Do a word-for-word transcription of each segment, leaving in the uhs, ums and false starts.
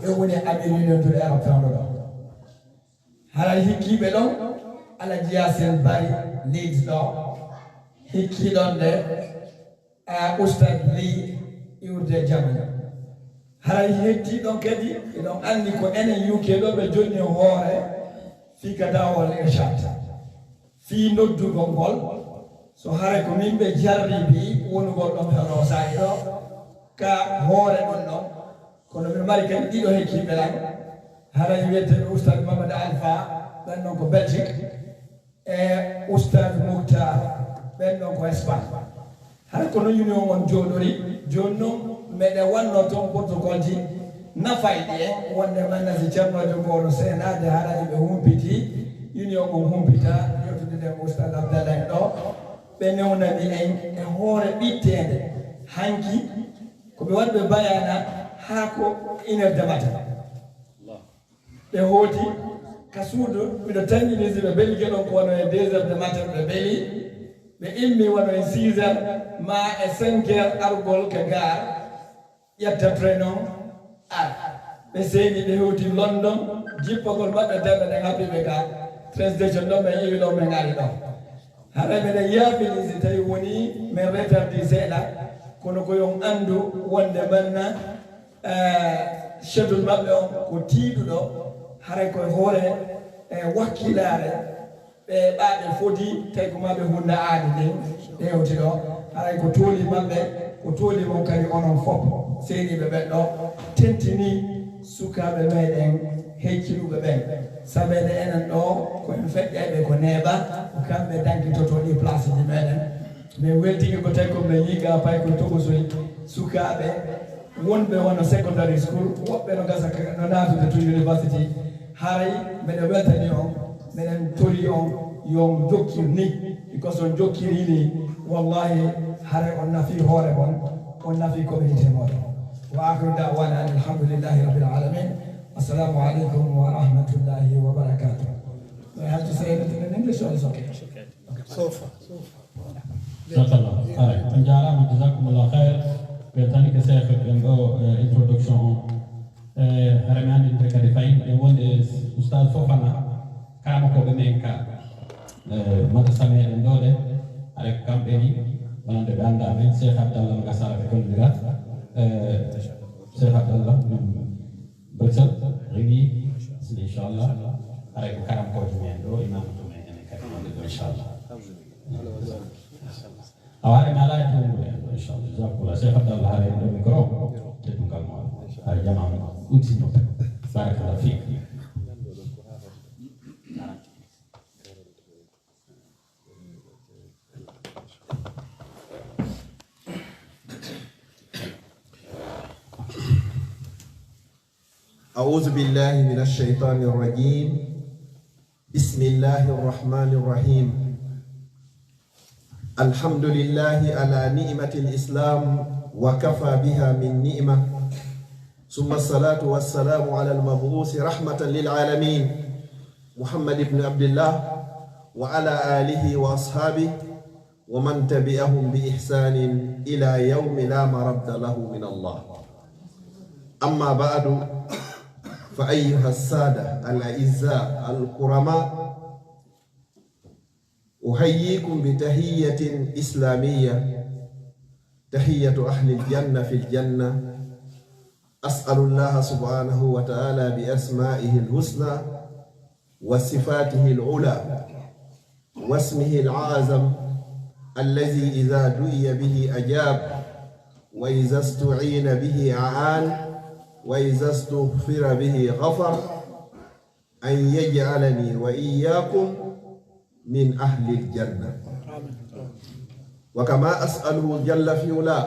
Ɗum woni Amir Union to Arab Fewndo ɗo. Haray hikkiiɓe ɗon, Alaji Yaasin Bari Leeds ɗo. Hikkii ɗon de, a Ustad Li iwde Jamani. Haray hetti ɗon kadi, eɗon anndi ko enen U K ɗo ɓe jonni hoore fii ka dawol Irshad. Fii noddugol ngol, so haray ko min ɓe jarribi wonugol ɗon fewndo saa'i ɗo, ka hoore ɗum ɗon. Kono min mari kadi ɗiɗo hekkiiɓe lan, haray wiyeteeɓe Ustad Mamad Alpha, ɓen ɗon ko Belgique, e Ustad Mouhtar, ɓen ɗon ko Espagne. Hara ko non union on jooɗori, jooni non meɗen wanno toon protocolji nafayɗi en, wonde manna si ceernoojo ngoo no seenaade, hara eɓe humpiti, union on humpita, yewtude ɗen Ustad Abdallah en ɗo, ɓe newnani en e hoore ɓitteende. Hanki, ko ɓe waɗi ɓe bayaana haa ko une heure de matin. Ɓe hooti ka suudu, miɗo tanƴini si ɓe beli geɗon ko wano e deux heures de matin ɓe beli, ɓe immi wano e six heures maa e cinq heures arugol ka gaar, ƴetta train on, ara. Ɓe seeni, ɓe hewti London, jippagol maɓɓe tan ɓe ɗen haɓɓi ɓe ka train station ɗon, ɓe iwi ɗon, ɓe ngari ɗon. Haray meɗen yaafini si tawi woni men retardi seeɗa, kono ko yon anndu wonde manna, eh, schedule maɓɓe on ko tiiɗuɗo, haray ko e hoore, eh, wakkilaare ɓe ɓaaɓe fodi, tawi ko maa ɓe hunda aadi ndin, ɓe hewti ɗo. Haray ko tooli maɓɓe, ko tooli mon kadi onon fof, seeniiɓe ɓen ɗo, tentini sukaaɓe meɗen hecciɗuɓe ɓen. Sabeede enen ɗo, ko en feƴƴayɓe ko neeɓa, ko kamɓe dankitoto ɗi placeji meɗen. Min weltike ko tawi ko min yiiga pay ko tokosoy sukaaɓe wonɓe wano secondary school, woɓɓe no gasa ka, no naatude to university. Haray meɗen weltani on, meɗen tori on, yon jokkir ni, because on jokkiri ni, wallahi, haray on nafi hoore mon, on nafi community mon. Wa akhiru da'wana anil hamdulillahi rabbil alamin. Assalamu alaikum wa rahmatullahi wa barakatuh. Do I have to say anything in English or it's okay? So far. Jazakallah. Haray, on jaaraama, jazakumullah khair. Ɓe tani ke Cheikh ɓen ɗo, eh, introduction on. Eh, haray mi anndinde kadi fayin, e wonde Oustaz Fofana, karamokooɓe men ka, eh, madrasa meɗen ɗo ɗe, haray ko kamɓe ni, wonande ɓe anndaa men, Cheikh Abdallah no gasara ɓe kollira, eh, Cheikh Abdallah, min Bruxelles, Rémi, inchallah, haray ko karamokoojo men ɗo, imam to men enen kadi wonde ɗo, inchallah. Awa, haray mi alaa e tuunude en ɗo, inchallah. Jazakumullah. Cheikh Abdallah, haray ɗo micro, teddungal mo. Haray jamaa mo udditino. Barakallahu fiik. أعوذ بالله من الشيطان الرجيم. بسم الله الرحمن الرحيم. الحمد لله على نعمة الإسلام وكفى بها من نعمة. ثم الصلاة والسلام على المبعوث رحمة للعالمين محمد بن عبد الله وعلى آله وأصحابه ومن تبعهم بإحسان إلى يوم لا مرد له من الله. أما بعد، فأيها السادة الأعزاء الكرماء، أحييكم بتحية إسلامية، تحية أهل الجنة في الجنة. أسأل الله سبحانه وتعالى بأسمائه الحسنى وصفاته العلى واسمه الأعظم الذي إذا دعي به أجاب، وإذا استعين به أعان، وإذا استغفر به غفر، أن يجعلني وإياكم من أهل الجنة. وكما أسأله جل في علاه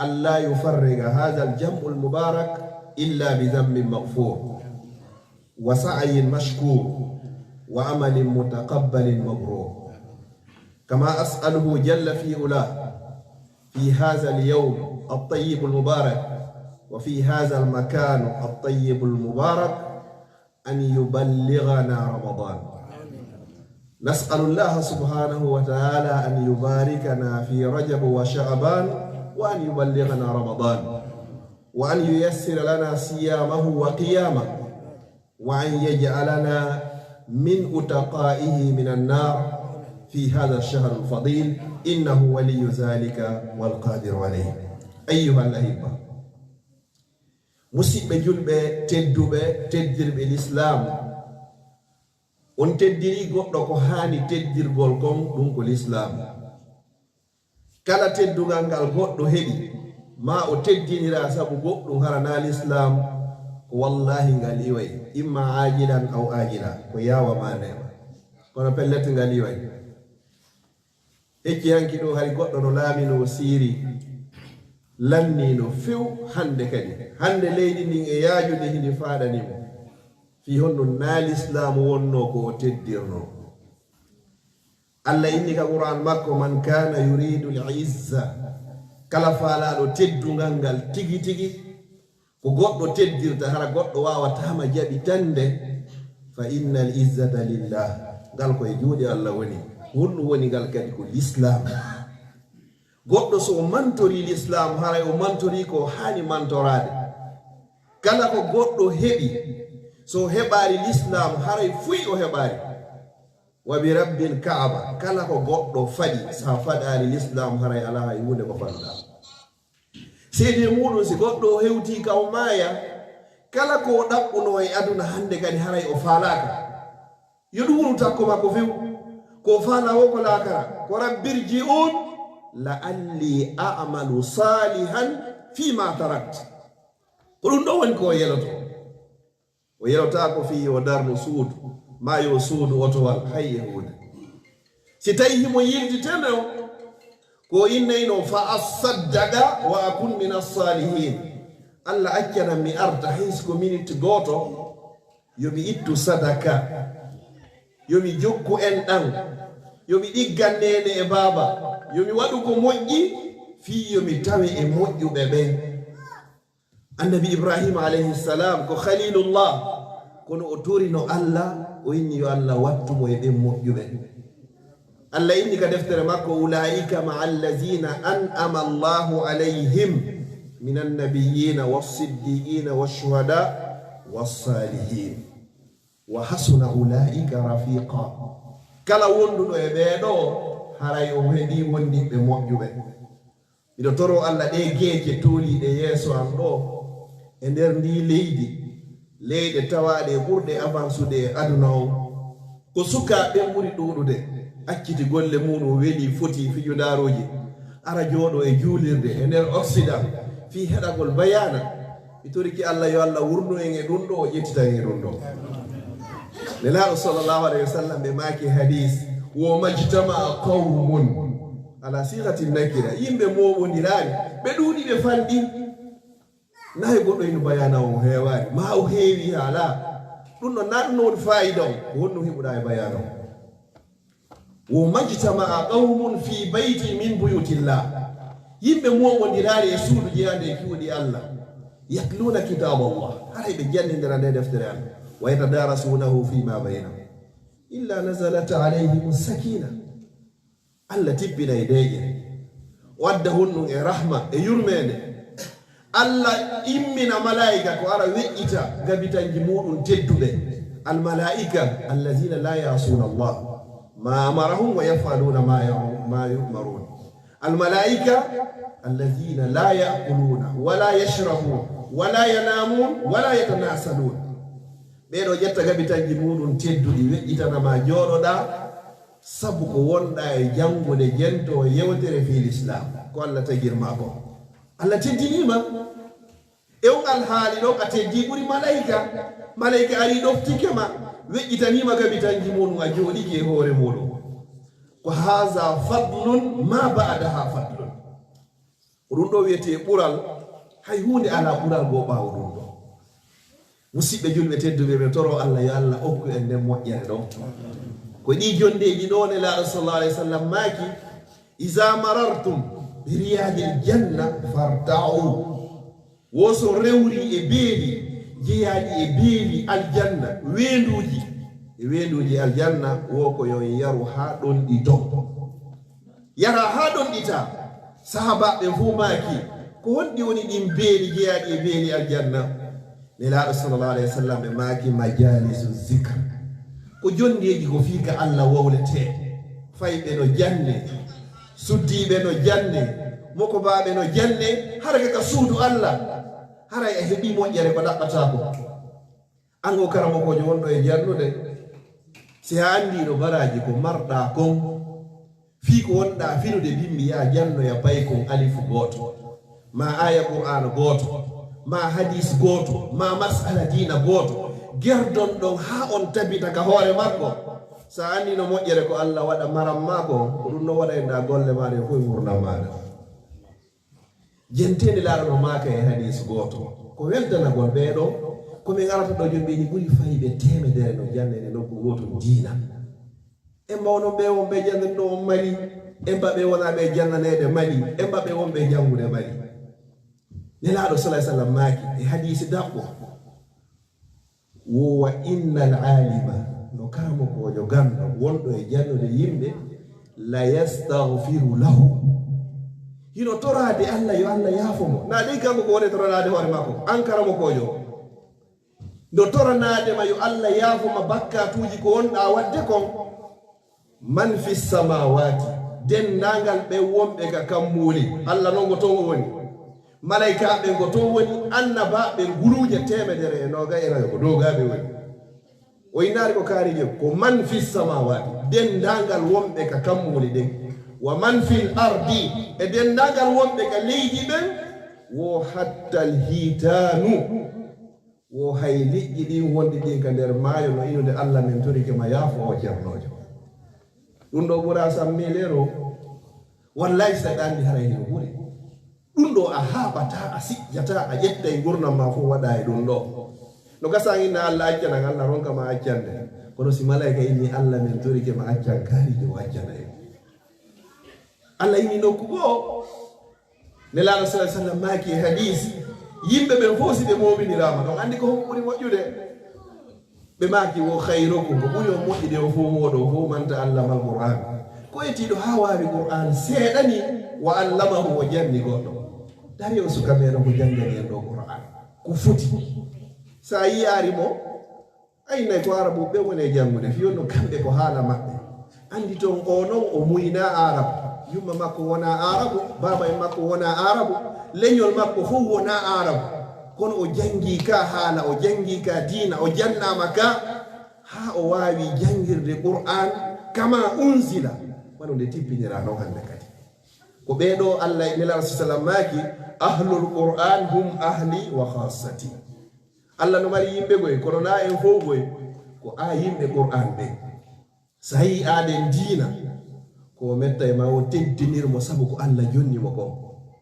ألا يفرق هذا الجمع المبارك إلا بذنب مغفور وسعي مشكور وعمل متقبل مبرور. كما أسأله جل في علاه في هذا اليوم الطيب المبارك وفي هذا المكان الطيب المبارك أن يبلغنا رمضان. نسأل الله سبحانه وتعالى أن يباركنا في رجب وشعبان وأن يبلغنا رمضان. وأن ييسر لنا صيامه وقيامه، وأن يجعلنا من عتقائه من النار في هذا الشهر الفضيل، إنه ولي ذلك والقادر عليه. أيها الأحبة، musidɓe julɓe tedduɓe, teddirɓe Lislaam, on teddiri goɗɗo ko haani teddirgol kon, ɗum ko Lislaam. Kala teddungal ngal goɗɗo heɓi, ma o teddinira sabu goɗɗum hara na Lislaam, ko wallaahi ngal iway, imma aajilan aw aajila, ko yaawa ma neema. Kono pellet ngal iway. Hecci hanki ɗo hari goɗɗo no laaminoo Siiri, lanniino few hannde kadi. Hannde leydi ndin e yaajude hindi faaɗani mo. Fii honno na Lislaam wonnoo ko o teddirnoo. Allah inni ka Qur'an makko, "Man kana yuridu al-izza," kala faalaaɗo teddungal ngal tigi tigi, ko goɗɗo teddirta, hara goɗɗo waawataa ma jaɓitande, "fa innal izzata lillah," ngal ko e juuɗe Allah woni. Honɗum woni ngal kadi? Ko Lislaam. Goɗɗo so o mantori Lislaam, haray o mantori ko haani mantoraade. Kala ko goɗɗo heɓi, so o heɓaali Lislaam, haray fuy o heɓaali. Wa bi rabbil Kaaba, kala ko goɗɗo faɗi, so a faɗaali Lislaam, haray alaa hay huunde ko faɗuɗaa. Seedee muuɗum, si goɗɗo o hewtii ka o maaya, kala ko o ɗaɓɓunoo e aduna hannde kadi, haray o faalaaka. Yo ɗum wonu takko makko few. Ko o faalaa wo ko laakara. Ko, "Rabbi irji'un la'alli a'malu salihan fima tarakt." Ko ɗum ɗo woni ko o yeloto. O yelotaako fii yo darnu suudu, maa yo suudu otowal, hay e huunde. Si tawi himo yiltiteno, ko innayno, "Fa assaddaqa wa akun min as-salihin." Allah accanan mi arta, hay si ko minit gooto, yo mi ittu sadaka, yo mi jokku enɗan, yo mi ɗiggan neene e baaba, yo mi waɗu ko moƴƴi, fii yo mi tawe e moƴƴuɓe ɓen. Annabi Ibrahima alayhi salam ko Khalilullah, kono o torino Allah, o inni yo Allah wattu mo e ɓen moƴƴuɓe. Allah inni ka deftere makko, "Ulaika ma'a allazina an'ama Allahu alayhim minan nabiyyina was-siddiqina wash-shuhada was-salihin. Wa hasuna ulaika rafiqa." Kala wonduɗo e ɓee ɗoo, haray o heɓii wondiɓɓe moƴƴuɓe. Miɗo toroo Allah ɗee geece tooliiɗe yeeso an ɗoo, e nder ndii leydi, leyɗe tawaaɗe e ɓurɗe avansude e aduna on, ko sukaaɓe ɓen ɓuri ɗuuɗude, acciti golle muuɗum, welii, fotii fijundaaruuji, ara jooɗoo e juulirde e nder Occident, fii heɗagol bayaana. Mi torike Allah yo Allah wurnu en e ɗum ɗoo, o ƴettita en e ɗum ɗoo. Nelaaɗo sallallahu alayhi wa sallam ɓe maaki hadiis, "Wa majtama'a qawmun ala sighati nakira." Yimɓe mooɓondiraani, ɓe ɗuuɗi, ɓe fanɗi. Nayi goɗɗo ino bayaana on heewaani, maa o heewi haa alaa. Ɗum ɗon naa ɗum no woni faayida on, ko honɗum heɓuɗaa e bayaana on? "Wa majtama'a qawmun fi bayti min buyutillah." Yimɓe mooɓondiraali e suudu jeyaande e cuuɗi Allah. "Yatluna kitab Allah." Haray ɓe janndindira nde deftere Allah. "Wa yatadarasunahu fima baynahum. Illa nazalat alayhim sakina." Allah tippina e deeƴere. O adda honɗum e rahma e yurmeende. Allah immina malaa'ika ko ara weƴƴita gabitanji muuɗum tedduɓe. Al-malaa'ika allazina la ya'suna Allah ma amarahum wa yaf'aluna ma ya-, ma yu'marun. Al-malaa'ika allazina la ya'kuluna wa la yashrabun wa la yanamun wa la yatanasalun. Ɓee ɗoo ƴetta gabitanji muuɗum tedduɗi, weƴƴitana ma jooɗoɗaa, sabu ko wonɗaa e janngude jento yewtere fii Lislaam. Ko Allah tagir ma ko. Allah teddinii ma. E on alhaali ɗon, a teddii ɓuri malayka. Malayka arii ɗoftike ma, weƴƴitanii ma gabitanji muuɗum, a jooɗike e hoore muuɗum. Ko haza fadlun ma ba'daha fadlun. Ko ɗum ɗoo wiyetee ɓural, hay huunde alaa ɓural goo ɓaawo ɗum ɗoo. Musidɓe julɓe tedduɓe, ɓe toroo Allah, yo Allah okku en nden moƴƴere ɗon. Ko ɗii jonndeeji ɗoo Nelaaɗo sallallahu alayhi wa sallam maaki, "Iza marartum bi riyadil janna farta'u." Wo so rewri e beeli jeyaaɗi e beeli aljanna, weenduuji, e weenduuji aljanna, wo ko yo en yaru haa ɗonɗito. Yara haa ɗonɗita. Sahaabaaɓe ɓen fow maaki, Ko honɗi woni ɗin beeli jeyaaɗi e beeli aljanna? Nelaaɗo sallallahu alayhi wa sallam ɓe maaki: majalisu zikr. Ko jonndeeji ko fii ka Allah wowletee. Fayɓe no janne, suddiiɓe no janne, mokobaaɓe no janne, hara ka ka suudu Allah. Haray a heɓii moƴƴere ko ɗaɓɓataa ko. An o karamokoojo wonɗo e jannude, si a anndii no baraaji ko marɗaa kon, fii ko wonɗaa finude bimbi, yaa jannoya paykun alifu gooto, maa aaya Qur'aana gooto, maa hadiis gooto, maa mas'ala diina gooto, gerdon ɗon haa on tabita ka hoore makko. Si a anndii no moƴƴere ko Allah waɗa maram maa kon, ko ɗun no waɗayɗaa golle maa ɗen fow e ngurndan maaɗa. Jentee Nelaaɗo no maaka e hadiis gooto. Ko weltanagol ɓee ɗoo, ko min arata ɗoo jooni ɓe ni ɓuri fayɓe teemedere no jannene nokku gooto diina. Emba onon ɓe wonɓe jannande ɗoo on Mali, emba ɓe wonaa ɓe jannaneede Mali, emba ɓe wonɓe janngude Mali. Nelaaɗo sallallahu alayhi wa sallam maaki e hadiisi daɓɓo, wo wa innal aalima, no karamokoojo ganndo wonɗo e jannude yimɓe, la yastaghfiru lahu. Hino toraade Allah yo Allah yaafo mo. Naa ɗen kanko ko woni toranaade hoore makko, an karamokoojo. No toranaade ma yo Allah yaafo ma bakkaatuuji ko wonɗaa waɗde kon. Man fi samawati, denndaangal ɓe wonɓe ka kammuuli, Allah non ko ton o woni. Malaykaaɓe ɓen ko ton woni, annabaaɓe ɓen guluuje teemedere e noogay e nayo ko dow gaa ɓe woni. O innaali ko kaari je, ko man fi samawati, denndaangal wonɓe ka kammuuli ɗen. Wa man fil ardi, e denndaangal wonɓe ka leydi ɓen, wo hattal hitaanu. Wo hay liƴƴi ɗin wonɗi ɗin ka nder maayo no inude, Allah, men torike ma, yaafo o ceernoojo. Ɗun ɗoo ɓuraa san mille euro. Wallahi, si a anndi haray hino ɓuri. Ɗun ɗoo a haaɓataa, a sijjataa, a ƴettay ngurndan maa fow waɗaa e ɗun ɗoo. No gasa an inna Allah accanan, Allah ronka ma accande. Kono si malaa'ika inni, Allah, men torike ma, accan kaari je o accanay. Allah inni nokku goo. Nelaaɗo sallallahu alayhi wa sallam maaki e hadiis, yimɓe ɓen fow si ɓe moobiniraama, ɗon anndi ko honko ɓuri moƴƴude? Ɓe maaki, wo khayrukum, ko ɓuri on moƴƴude on fow mooɗon fow man ta'allama al-Qur'an. Ko etiiɗo haa waawi Qur'an seeɗa ni, wa allamahu, o janni goɗɗo. Dari on suka meɗon ko janngani en ɗoo Qur'an. Ko foti. Si a yiyaari mo, ay, nay ko Arabuɓe ɓen woni e janngude, fii on no kamɓe ko haala maɓɓe. Anndi ton o non o muynaa Arabu. Yumma makko wonaa Arabu, baaba en makko wonaa Arabu, leñol makko fow wonaa Arabu. Kono o janngii ka haala, o janngii ka diina, o jannaama ka, haa o waawi janngirde Qur'an kama unzila, wano nde tippiniraa non hannde kadi. Ko ɓee ɗoo Allah e Nelaaɗo sallallahu alayhi wa sallam maaki, ahlul Qur'an hum ahli wa khassati. Allah no mari yimɓe goy, kono naa en fow goy, ko aa yimɓe Qur'an ɓen. Si a yi'ii aaden diina, ko o metta e maa o teddinir mo sabu ko Allah jonni mo kon.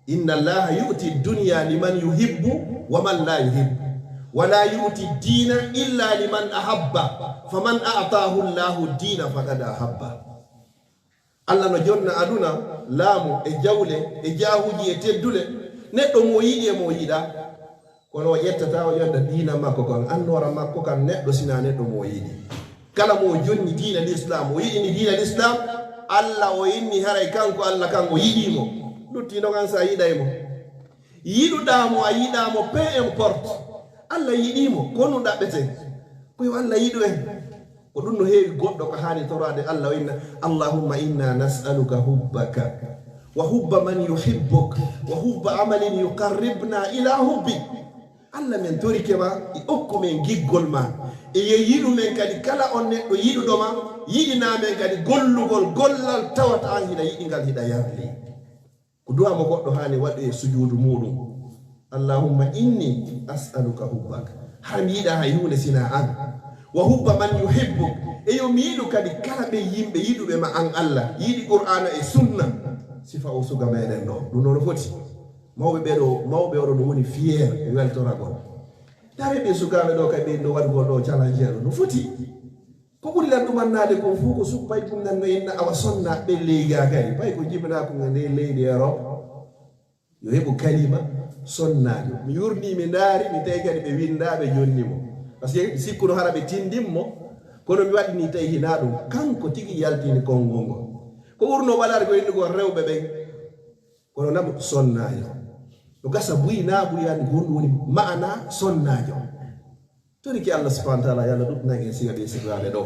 Inna Allaha yu'ti dunya liman yuhibbu wa man la yuhibbu. Wa la yu'ti dina illa liman ahabba. Faman a'tahu Allahu dina faqad ahabba. Allah no jonna aduna, laamu, e jawle, e jaahuji, e teddule. Neɗɗo mo o yiɗi e mo o yiɗaa. Kono o ƴettataa, o ƴetta diina makko kan, annoora makko kan, neɗɗo sinaa neɗɗo mo o yiɗi. Kala mo o jonni diina l'islam, o yiɗini diina l'islam, Allah o inni haray kanko Allah kan o yiɗii mo. Luttiino kan si a yiɗay mo. Yiɗuɗaa mo, a yiɗaa mo, peu importe. Allah yiɗii mo, ko honɗun ɗaɓɓetee? Ko yo Allah yiɗu en. Ko ɗun no heewi goɗɗo ko haani toraade Allah, o inna, Allahumma inna nas'aluka hubbaka, wa hubba man yuhibbuk, wa hubba amalin yuqarribna ila hubbik. Allah, men torike ma, e okku men giggol ma, e yo yiɗu men kadi kala on neɗɗo yiɗuɗo ma, yiɗinaa men kadi gollugol gollal tawata an hiɗa yiɗi ngal, hiɗa yarli. Ko du'a mo goɗɗo haani waɗu e sujuudu muuɗum. Allahumma inni as'aluka hubbak. Hara mi yiɗaa hay huunde sinaa an. Wa hubba man yuhibbuk. E yo mi yiɗu kadi kala ɓen yimɓe yiɗuɓe ma an Allah. Yiɗi Qur'aana e Sunna. Sifa o suka meɗen ɗoo. Ɗum noon no foti. Mawɓe ɓee ɗoo, mawɓe oɗo no woni fier e weltoragol. Tare ɓe sukaaɓe ɗoo kay ɓe no waɗugol ɗoo challenge ɗoo. No foti. Ko ɓuri lan ɗumannaade kon fow ko suppay ɗum nan no inna awa sonnaaɓe ɓen leygaa kadi. Pay ko jibinaa ko nga ndee leydi Europe. Yo heɓu kalima sonnaajo. Mi yurnii, mi ndaari, mi tawi kadi ɓe winndaa, ɓe jonni mo. Parce que mi sikkuno hara ɓe tindin mo, kono mi waɗi nii tawi hinaa ɗum. Kanko tigi yaltini konngol ngol. Ko ɓurnoo waɗaade ko innugol rewɓe ɓen. Kono naɓu sonnaajo. Gasa buy na buy yani, ko honɗum woni maana sonnaajo. Toriki Allah subhanahu wa ta'ala, yo Allah ɗuɗɗinan en siga ɓe sigaade ɗo.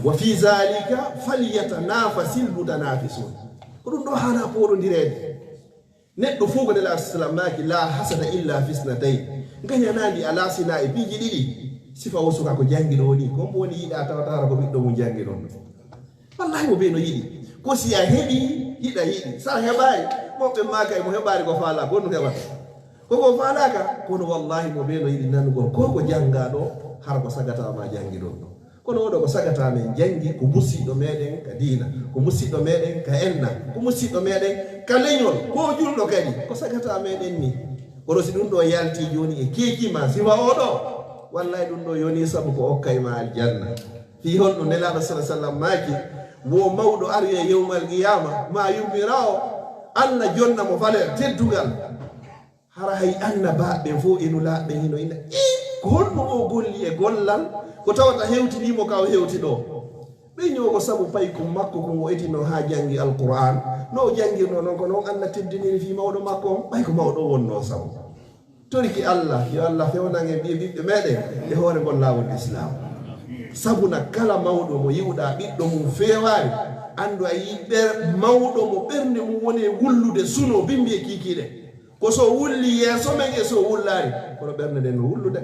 Wa fi zalika falyatanafasil mutanafisun. Ko ɗum ɗo haana pooɗondireede. Neɗɗo fof ko Nelaaɗo sallam maaki, "La hasada illa fisnatayn." Ngañanaandi alaa sina e piiji ɗiɗi. Sifa o suka ko janngi ɗo woni, ko mbo woni yiɗa tawata hara ko ɓiɗɗo mum janngi ɗon. Wallahi mo ɓe no yiɗi. Ko si a heɓi, hiɗa yiɗi. Sa heɓaari, moɓɓe maaka e mo heɓaari ko faala, ko ɗum heɓata. Ko ko faalaaka, kono wallahi mo ɓe no yiɗi nanugol ko ko jannga ɗo, hara ko sagata ma janngi ɗon ɗo. Kono oɗo ko sagata men janngi, ko musiɗɗo meɗen ka diina, ko musiɗɗo meɗen ka enna, ko musiɗɗo meɗen ka leñol, ko julɗo kadi, ko sagata meɗen ni. Kono si ɗum ɗo yalti jooni e keeki ma, sifa oɗo, wallahi ɗum ɗo yoni sabu ko okkay ma aljanna. Fii honɗum Nelaaɗo sallallahu alaihi wasallam maaki, wo mawɗo aroye yawmal qiyama, ma yummirawo, Allah jonna mo valeur, teddungal. Hara hay annabaaɓe ɓen fof e nulaaɓe ɓen hino ina, "Ee, ko honno o golli e gollal ko tawata hewtinii mo ka o hewti ɗo?" Ɓe ñoo ko sabu payko makko ko o etino haa janngi Alqur'aan. No o janngirno noon, ko noon Allah teddiniri fii mawɗo makko on, ɓay ko mawɗo o wonnoo sabu. Toriki Allah, yo Allah fewnan en ɓiye ɓiɓɓe meɗen e hoore ngol laawol Islaam. Sabu na kala mawɗo mo yi'uɗaa ɓiɗɗo mum feewaani, anndu a yi'ii ɓer-, mawɗo mo ɓernde mum woni e wullude suno bimbi e kiikiiɗe. Ko so wulli yeeso men e so wullaani, kono ɓernde nden no wullude.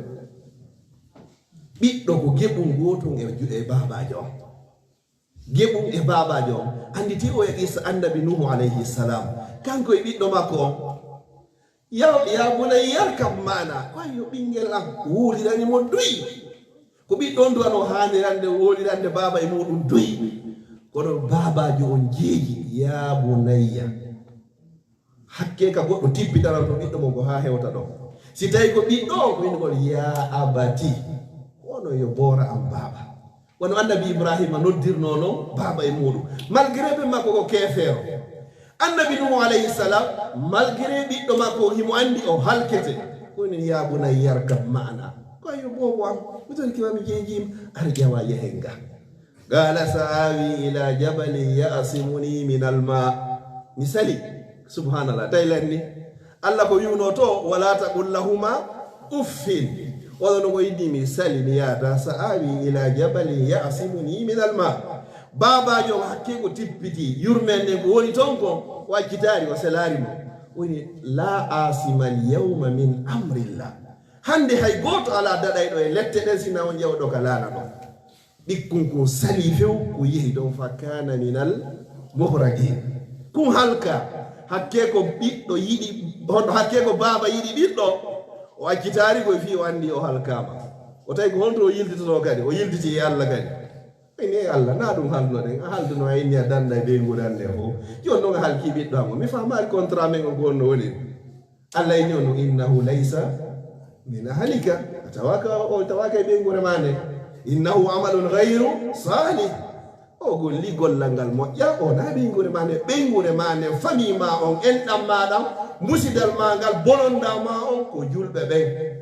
Ɓiɗɗo ko geɓum gootun e ju-, e baabaajo on. Geɓum e baabaajo on. Annditi o e qissa annabi Nuhu alayhi salam. Kanko e ɓiɗɗo makko on. "Ya, ya bunayya irkab ma'ana." Ko yo ɓinngel am, wuulirani mo duy. Ko ɓiɗɗo on duwano haanirande, wuulirande baaba e muɗum duy. Kono baabaajo on jeeji, "Ya bunayya." Hakke ka goɗɗo tippitaranto ɓiɗɗo mum ko haa hewta ɗon. Si tawi ko ɓiɗɗo on, ko innugol, "Ya abati." Ko onon yo boora am baaba. Wano annabi Ibrahima noddirnoo non baaba e muɗum. Malgré ɓe makko ko keefeero. Annabi Nuhu alayhi salam, malgré ɓiɗɗo makko himo anndi o halkete. Ko woni, "Ya bunayya irkab ma'ana." Ko yo boobo am, mi torike ma mi jeejiima, ar ƴawa yahen ga. Qala sa'awi ila jabalin ya'simuni minal ma. Mi sali. Subhanallah. Tawi lanni. Allah ko wi'uno to, "Wala taqul lahuma uffin." Oɗo no ko inni mi sali mi yaata, "Sa'awi ila jabalin ya'simuni minal ma." Baabaajo on hakke ko tippiti, yurmeen nden ko woni ton kon, o accitaari, o selaari mo. Woni, "La asima al yawma min amrillah." Hannde hay gooto alaa daɗayɗo e lette ɗen sina on ƴewɗo ka laana ɗon. Ɓikkun kun sali few, kun yehi ɗon, fa kana minal muhraqin. Kun halka, hakke ko ɓiɗɗo yiɗi, hono hakke ko baaba yiɗi ɓiɗɗo, o accitaari koy fii o anndi o halkaama. O tawi ko honto o yiltitoto kadi, o yiltiti e Allah kadi. Ay ne Allah, na ɗum haldunoɗen, a halduno a inni a danda e ɓeynguure an nden fof. Jooni noon a halki ɓiɗɗo am o, mi faamaali contrat men on ko honno woni. Allah inni on, "Innahu laysa min ahlika." A tawaaka, o tawaaka e ɓeynguure ma nde. "Innahu amalun ghayru salih." O golli gollal ngal moƴƴa, o na ɓeynguure ma nde, ɓeynguure ma nde, famille ma on, enɗam ma ɗam, musidal ma ngal, bononda ma on, ko julɓe ɓen.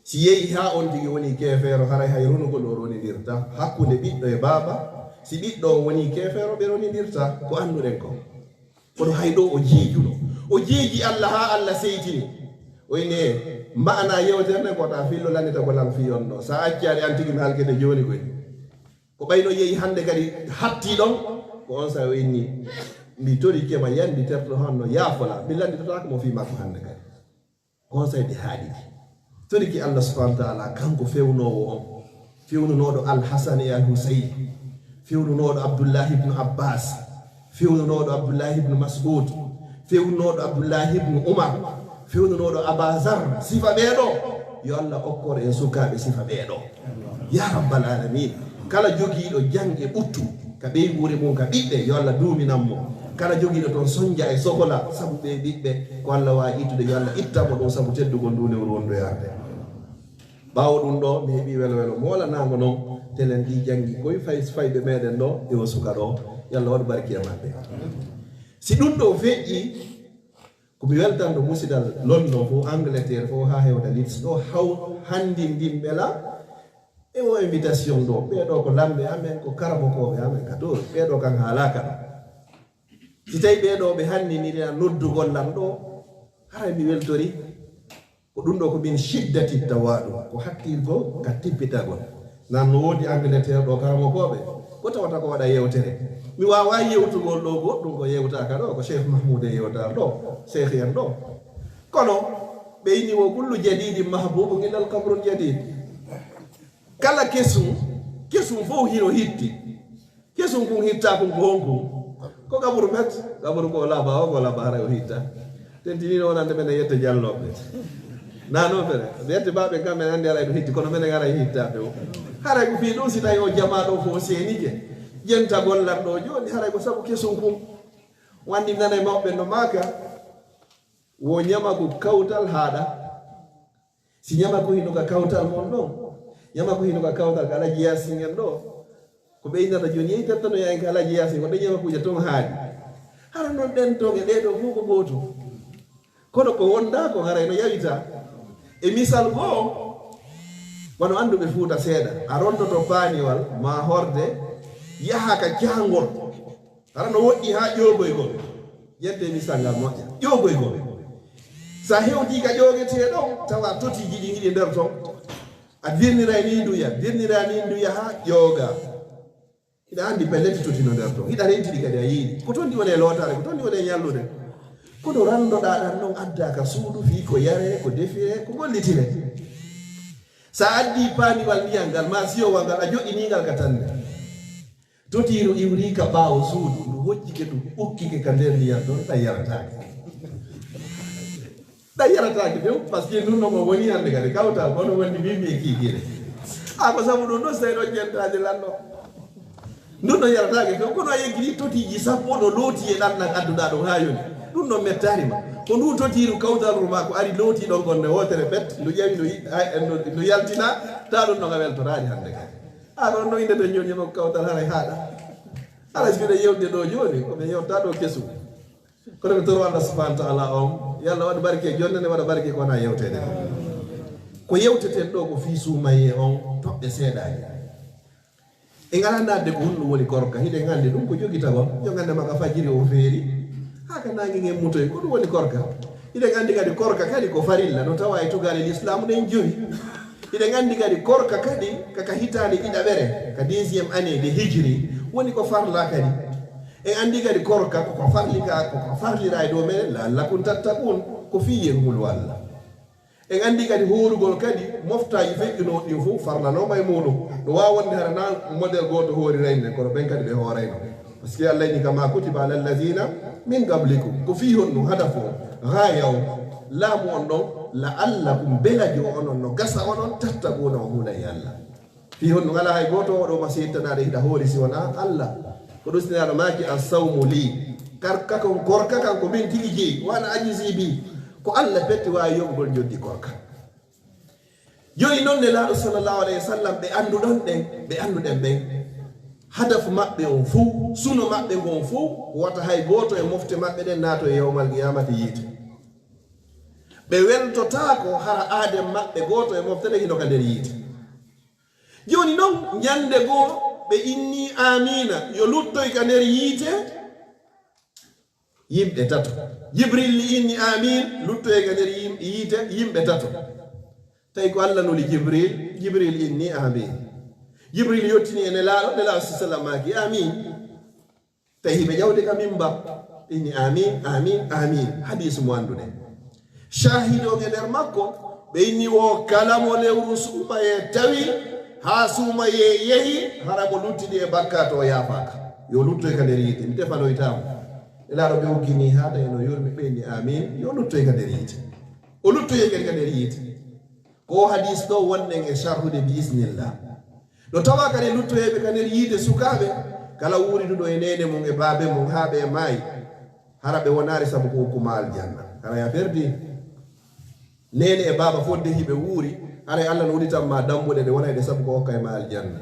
Si yehi haa on tigi woni keefeero, haray hay ronugol o ronindirta hakkunde ɓiɗɗo e baaba. Si ɓiɗɗo on woni keefeero, ɓe ronindirta ko annduɗen ko. Kono hay ɗo o jeejuno. O jeeji Allah haa Allah seytini. O ine maana yewtere nden ko ta fillo lannita ko lan fii on ɗo. Sa accaali an tigi mi halkete jooni koy. Ko ɓayno yehi hannde kadi hatti ɗon, ko on sa o inni, "Mi torike ma yandi terto honno yaafola, mi landitotaako mo fii makko hannde kadi." Conseil ɗi haaɗi ɗi. Toriki Allah subhanahu wa ta'ala, kanko fewnoowo on, fewnunooɗo Al Hasan e Al Husayn, fewnunooɗo Abdullahi ibnu Abbas, fewnunooɗo Abdullahi ibnu Mas'ud, fewnunooɗo Abdullahi ibnu Umar, fewnunooɗo Aba Zar, sifa ɓee ɗo. Yo Allah okkor en sukaaɓe sifa ɓee ɗo. Ya Rabbal Alamin, kala jogiiɗo jaŋ e ɓuttu ka ɓeynguure mum, ka ɓiɓɓe, yo Allah duuminan mo. Kala jogiiɗo toon sonja e sokola sabu ɓee ɓiɓɓe, ko Allah waawi ittude, yo Allah ittan mo ɗum sabu teddugol nduu lewru wondu e arde. Ɓaawo ɗum ɗo, mi heɓii welo welo moolanaango noon, telen ɗi janngi koy fay, fayɓe meɗen ɗo e o suka ɗo, yo Allah waɗu barki e maɓɓe. Si ɗum ɗo feƴƴi, ko mi weltanɗo musidal London fof, Angleterre fof, haa hewta Leeds ɗo, haw hanndindinɓe la e o invitation ɗo. Ɓee ɗo ko lamɓe amen, ko karamokooɓe amen ka to, ɓee ɗo kan haalaaka ɗo. Si tawi ɓee ɗo ɓe hanndiniri lan noddugol lan ɗo, Haray mi weltori. Ko ɗum ɗo ko min shiddati tawaadu, ko hakkilgol ka tippitagol. Nan no woodi Angleterre ɗo karamokooɓe, ko tawata ko waɗa yewtere. Mi waawaa yewtugol ɗo goɗɗum ko yewtaaka ɗo, ko Cheikh Mahmoud e yewtaar ɗo, Cheikh en ɗo. Kono ɓe inni: "Wo kullu jadidin mahbubun illa al-qabrul jadid." Kala kesum, kesum fof hino hitti. Kesum kun hitta kun ko honku? Ko qaburu met, qaburu ko laba o, ko laba haray o hitta. Tentinino wonande men e yette jalloɓe. Nano fere, yette baɓe kam men andi haray ɗum hitti, kono menen haray hitta ɓe o. Haray ko fii ɗum si tawi o jama ɗo fof seenike. Jenta gollan ɗo jooni, haray ko sabu kesum kun. Wandi nana e mawɓe no maaka, wo ñamaku kawtal haaɗa. Si ñamaku hino ka kawtal mon ɗon, ñamaku hino ka kawtal ka Alaji Yasin en ɗo, ko ɓe innata jooni, yehi tattanoya en ka Alaji Yasin, ko ɗen ñamakuuje ton haaɗi. Hara non ɗen ton e ɗee ɗo fof ko gootum. Kono ko wonda ko haray no yawita. E misal goo, wano annduɓe Fuuta seeɗa, a rontoto paaniwal maa horde, yaha ka jahangol. Hara no woɗɗi haa ƴoogoygol. Ƴette misal ngal moƴƴa. Ƴoogoygol. Sa hewtii ka ƴoogetee ɗon, tawa totiiji ɗin hiɗi nder ton. A dirniray ni nduya, dirniray ni nduya haa ƴooga. Hiɗa anndi pellet toti no nder ton. Hiɗa rentiri kadi a yiiɗi. Ko ton ɗi woni e lootaare, ko ton ɗi woni e ñallude. Kono ranndoɗaa ɗan non addaa ka suudu fii ko yaree, ko defiree, ko gollitire. Sa addii paaniwal ndiyan ngal, maa siyowal ngal, a joɗɗinii ngal ka tannde. Totiiru iwri ka ɓaawo suudu, ndu hoccike, ndu ukkike ka nder ndiyan ɗon, ɗan yarataake. Ɗan yarataake few, parce que ndun non o woni hannde kadi kawtal, kono wonde min mi e kiikiiɗe. A ko sabu ɗun ɗon, sey ɗon jentaaje lanɗo. Ndun ɗon yarataake few, kono a yeggiri totiiji sappo no looti e ɗan ɗan adduɗaa ɗon haa yoni. Ɗun ɗon mettaali ma. Ko ndun totiiru kawtal ru maa ko ari looti ɗon kon nde wootere bet, ndu ƴawi, ndu yi-, ay, ndu, ndu yaltina, taa ɗun ɗon a weltoraali hannde kadi. A ɗon no innde ton jooni makko kawtal haray haaɗa. Haray si miɗen yewtude ɗo jooni, ko mi yewta ɗo kesu. Kono mi toro Allah subhanahu wa ta'ala on, yo Allah waɗu barke e jonde nde, waɗa barke ko wona yewteede. Ko yewteten ɗo ko fii suumayee on toɓɓe seeɗaaji. En ngalaa naatde ko honɗum woni korka. Hiɗen anndi ɗum ko jogitagol. Jogande ma ka fajiri o feeri, haa ka naange ngen mutoy. Ko ɗum woni korka. Hiɗen anndi kadi korka kadi ko farilla, no tawa e tugaale Lislaamu ɗen jowi. Hiɗen anndi kadi korka kadi ka, ka hitaande ɗiɗaɓere, ka deuxième année de hijri, woni ko farla kadi. En anndi kadi korka ko, ko farli ka, ko, ko farlira e dow meɗen, la'allakum tattaqun, ko fii yen hulu Allah. En anndi kadi hoorugol kadi moftaaji feƴƴunooɗi ɗin fof farlanooma e muuɗum. No waawi wonde hara na modèle gooto hooriray nde, kono ɓen kadi ɓe hoorayno. Parce que Allah inni: "Kama kutiba ala allazina min qablikum." Ko fii honɗum hadafu on, gaaya on, laamu on ɗon, la'allakum, belajo onon no gasa onon, tattaquna, on hulay Allah. Fii honɗum alaa hay gooto o ɗo ma seettanaade hiɗa hoori si wonaa Allah. Ko ɗum Siraaɗo maaki: "As-sawmu li." Karka kon, korka kan ko min tigi jeyi, wa ana ajzi bi. Ko Allah petti waawi yoɓugol njoɓdi korka. Jooni non Nelaaɗo sallallahu alayhi wa sallam ɓe annduɗon ɗen, ɓe annduɗen ɓen. Hadafu maɓɓe on fow, suno maɓɓe ngon fow, wata hay gooto e mofte maɓɓe ɗen naato e yawmal qiyaamati yiite. Ɓe weltotaako hara aaden maɓɓe gooto e mofte ɗen hino ka nder yiite. Jooni non, ñande goo ɓe inni: "Aamiina, yo luttoy ka nder yiite." Yimɓe tato. Jibril inni: "Aamiin, luttoy ka nder yim-, yiite," yimɓe tato. Tawi ko Allah nuli Jibril, Jibril inni: "Aamiin." Jibril yottini e Nelaaɗo, Nelaaɗo sallallahu alayhi wa sallam maaki: "Aamiin." Tawi hiɓe ƴawde ka mimbar, inni: "Aamiin, aamiin, aamiin." Hadiisu mo annduɗen. Shahid on e nder makko, ɓe inni: "Wo kala mo lewru suumayee tawi, haa suumayee yehi, hara mo luttidi e bakkaatu o yaafaaka. Yo luttoy ka nder yiite, mi tefanoytaa mo." Nelaaɗo ɓe uggini haa tawi no yurmi, ɓe inni: "Aamiin, yo luttoy ka nder yiite." O luttoyay kadi ka nder yiite. Ko hadiis ɗo wonɗen e sharhude bi isnillah. No tawa kadi luttoyeeɓe ka nder yiite sukaaɓe, kala wuuriduɗo e neene mum e baabe mum haa ɓe maayi, hara ɓe wonaali sabu ko hokku ma aljanna. Hara ya perdi. Neene e baaba fodde hiɓe wuuri, haray Allah no udditan ma dambuɗe ɗe wonay ɗe sabu ko hokkay ma aljanna.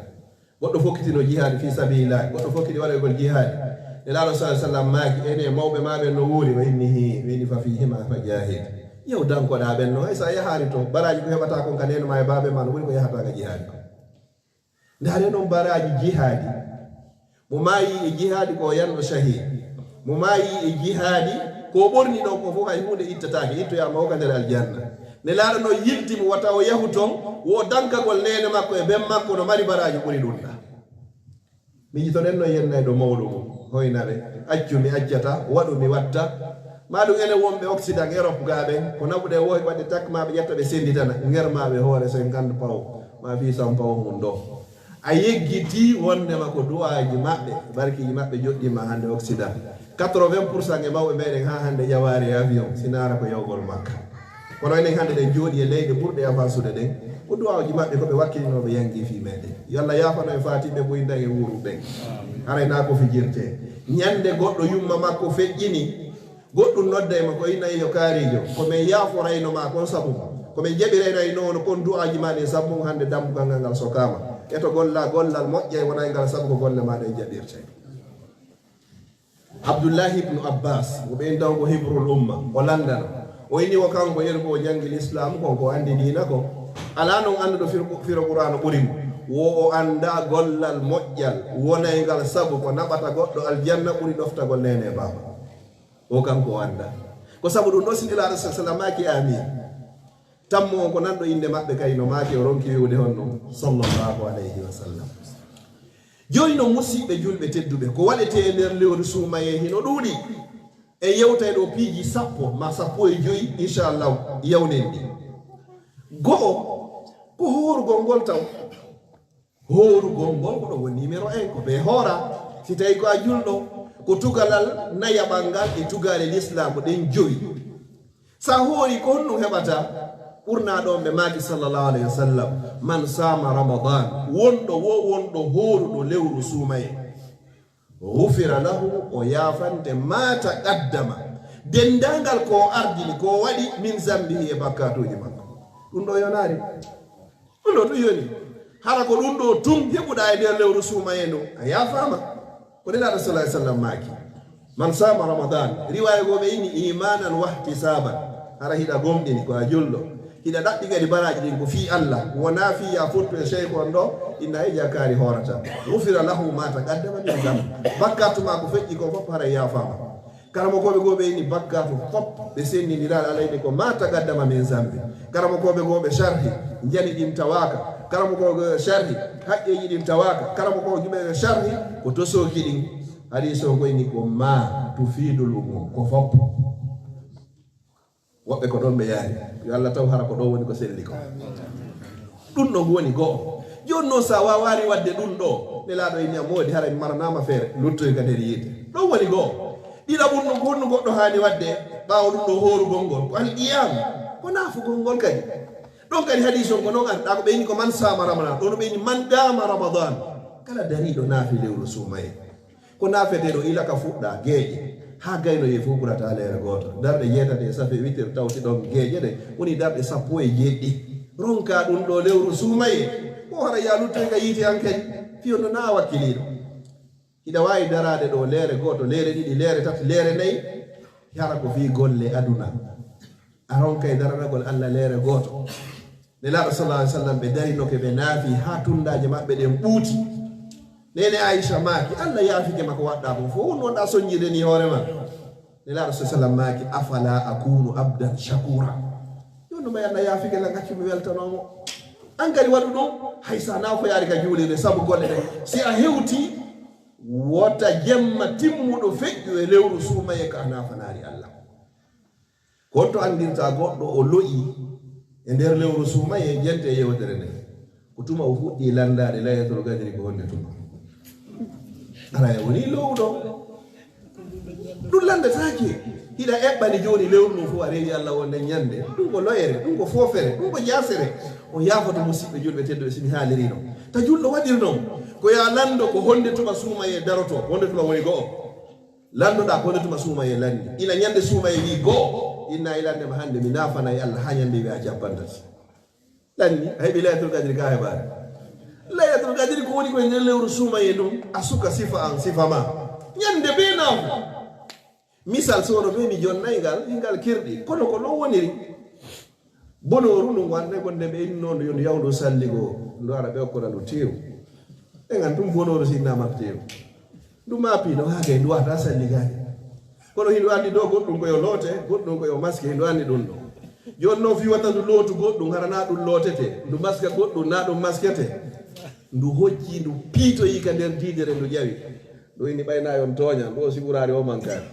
Goɗɗo fokkitino jihaadi fi sabilillah, goɗɗo fokkiti waɗoygol jihaadi. Nelaaɗo sallallahu alaihi wasallam maaki, ene mawɓe ma ɓen no wuuri, o inni hii, o inni fa fihima fa jahid. Yaw dankoɗaa ɓen no, hay sa yahaali to, baraaji ko heɓata kon ka neene ma e baabe ma no ɓuri ko yahata ka jihaadi kon. Ndaare non baraaji jihaadi. Mo maayi e jihaadi ko yanno shahid. Mo maayi e jihaadi Ko o ɓorni ɗon ko fof hay huunde ittataake, ittoyaama o ka nder aljanna. Nelaaɗo no yilti mo wata o yahu ton, wo dankagol neene makko e ben makko no mari baraaji ɓuri ɗum ɗa. Miijitoɗen no yennayɗo mawɗo mum, hoyna ɓe, accu mi accata, waɗu mi watta. Ma ɗum enen wonɓe Occident, Europe gaa ɓen, ko naɓuɗen wowi waɗde tak ma ɓe ƴetta ɓe sennditana, ŋer ma ɓe hoore cinquante paw, ma fii cent paw mum ɗo. A yeggitii wonndema ko du'aaji maɓɓe, barkiiji maɓɓe joɗɗiima hannde Occident. Quatre-vingts pour cent e mawɓe meɗen haa hannde ƴawaare e avion, si naara ko yawgol Makka. Kono enen hannde ɗen jooɗi e leyɗe ɓurɗe avansude ɗen, ko du'aawuji maɓɓe ko ɓe wakkilinooɓe yanngii fii meɗen. Yo Allah yaafano e faatiɓe ɓoydan e wuuruɓe ɓen. Haray naa ko fijirtee. Ñannde goɗɗo yumma makko feƴƴini, goɗɗum nodday mo ko inna yo kaarijo, ko men yaaforayno ma kon sabu ma. Ko men jaɓiraynayno on kon du'aaji ma ɗin sabu mum hannde dambugal ngal ngal sokaama. E to golla gollal moƴƴay wonay ngal sabu ko golle ma ɗen jaɓirtee. Abdullahi ibnu Abbas, mo ɓen taw ko hibrul umma, o lanndano. O inni wo kanko yeru ko o janngi lislaam kon, ko anndi diina kon. Alaa non annduɗo firo, firo Qur'aana ɓuri mo. Wo o annda gollal moƴƴal, wonayngal sabu ko naɓata goɗɗo aljanna ɓuri ɗoftagol neene e baaba. O kanko o annda. Ko sabu ɗum ɗo si Nelaaɗo sa sallam maaki amin. Tammo on ko nanɗo innde maɓɓe kay no maaki o ronki wi'ude honno sallallahu alayhi wa sallam. Jooni non musiɓɓe julɓe tedduɓe, ko waɗetee e nder lewru suumayee hino ɗuuɗi. E yewtay ɗo piiji sappo ma sappo e joyi, inchallahu, yawnen ɗi. Go'o, ko hoorugol ngol taw. Hoorugol ngol ko ɗo woni numéro un, ko ɓe hoora. Si tawi ko a julɗo, ko tugalal nayaɓal ngal e tugaale lislaam ɗen joyi. Sa hoori ko honɗum heɓata? Ɓurnaa ɗon ɓe maaki sallallahu alayhi wa sallam, "Man saama Ramadan," wonɗo wo wonɗo hooruɗo lewru suumayee. "Ghufira lahu," o yaafante, "ma taqaddama," denndaangal ko o ardini, ko o waɗi, "min zambihi," e bakkaatuuji makko. Ɗum ɗo yonaari. Ɗum ɗo ɗum yoni. Hara ko ɗum ɗo tun heɓuɗaa e nder lewru suumayee ndun, a yaafaama. Ko Nelaaɗo sallallahu alayhi wa sallam maaki, "Man saama Ramadan," riwaaya goo ɓe inni, "imanan wahtisaban." Hara hiɗa gomɗini ko a julɗo. Hiɗa ɗaɓɓi kadi baraaji ɗin ko fii Allah, wonaa fii ya fottu e seyko on ɗo, inna e jakaari hoorata. "Ghufira lahu ma taqaddama min zambi." Bakkaatu maa ko feƴƴi kon fof hara yaafaama. Karamokooɓe goo ɓe inni bakkaatu fop ɓe senndindiraa alayde ko ma taqaddama min zambi. Karamokooɓe goo ɓe sharhi njani ɗin tawaaka. Karamokooɓe goo ɓe sharhi haqqeeji ɗin tawaaka. Karamokooɓe goo ɓe sharhi ko tosooki ɗin. Hadiis o ko inni ko ma tufidul umum, ko fop. Woɓɓe ko ɗon ɓe yaari. Yo Allah taw hara ko ɗon woni ko selli ko. Ɗum ɗon woni go'o. Jooni noon, so a waawaani waɗde ɗum ɗo, Nelaaɗo inni a moodi, hara mi maranaama feere, luttoy ka nder yiite. Ɗon woni go'o. Ɗiɗaɓum ɗum, ko honno goɗɗo haani waɗde ɓaawo ɗum ɗo hoorugol ngol? Ko al qiyam, ko naafugol ngol kadi. Ɗon kadi hadiis on ko noon arɗa, ko ɓe inni ko man saama Ramadan, ɗon ɓe inni man qaama Ramadan. Kala dariiɗo naafi lewru suumayee. Ko naafetee ɗo ila ka fuɗɗa geeƴe haa gaynoyee fof ɓurata leere gooto. Darɗe jeetati e safe witir tawti ɗon geeƴe ɗe woni darɗe sappo e jeeɗiɗi. Ronka ɗum ɗo lewru suumayee, ko hara ya luttoy ka yiite an kadi. Fiyo no na a wakkiliiɗo. Hiɗa waawi daraade ɗo leere gooto, leere ɗiɗi, leere tati, leere nayi. Hara ko fii golle aduna. A ronkay daranagol Allah leere gooto. Nelaaɗo sallallahu alaihi wasallam ɓe darinoke ɓe naafi haa tunndaaje maɓɓe ɗen ɓuuti. Neene Aisha maaki, Allah yaafike ma ko waɗɗaa kon fof, won wonɗaa soñjirde ni hoore ma. Nelaaɗo sallallahu alaihi wasallam maaki, afala akunu abdan shakura. Jooni no mbayi Allah yaafike lan, accu mi weltanoo mo. An kadi waɗu ɗum, hay so a naafoyaali ka juulirde sabu golle ɗen. Si a hewtii, wota jemma timmuɗo feƴƴu e lewru suumayee ka a naafanaali Allah. Ko to anndirta goɗɗo o lo'i e nder lewru suumayee, jente e yewtere nden. Ko tuma o fuɗɗi lanndaade Laylatul Qadri ko honde tuma? Ara e woni lowɗo. Ɗum lanndataake. Hiɗa eɓɓani jooni lewru ndun fof a rewi Allah wonde ñande. Ɗum ko loyere, ɗum ko foofere, ɗum ko jaasere. On yaafoto musiɓɓe julɓe tedduɓe si mi haaliri non. Ta julɗo waɗir non. Ko ya lanndo ko honde tuma suumayee daroto, honde tuma woni go'o. Lanndoɗaa ko honde tuma suumayee lanndi. Ila ñande suumayee wi go'o, inna ilande ma hannde mi naafanay Allah haa ñande wi a cappanɗe tati. Lanndi, a heɓi Laylatul Qadri ka heɓaani. Laylatul Qadri ko woni ko e nder lewru suumayee ndun, a suka sifa an, sifa ma. Ñande bee naafu. Misal, so wono bee mi jonnay ngal, ngal kirɗi. Kono ko ɗon woniri. Bonooru ndu wonde gonde ɓe innoo ndu yo ndu yaw ndu salligo, ndu ara ɓe okkora ndu teewu. Ɓe ngan ɗum bonooru si innama teewu. Ndu maapi no haa kay ndu wata salligaade. Kono hino anndi ɗo goɗɗum ko yo loote, goɗɗum ko yo maske, hino anndi ɗum ɗo. Jooni noon fii wata ndu lootu goɗɗum, hara na ɗum lootete, ndu maska goɗɗum, na ɗum maskete. Ndu hocci, ndu piitoyi ka nder diidere, ndu ƴawi. Ɗo inni ɓay na yon tooña, ɗo si ɓuraari o mankaani.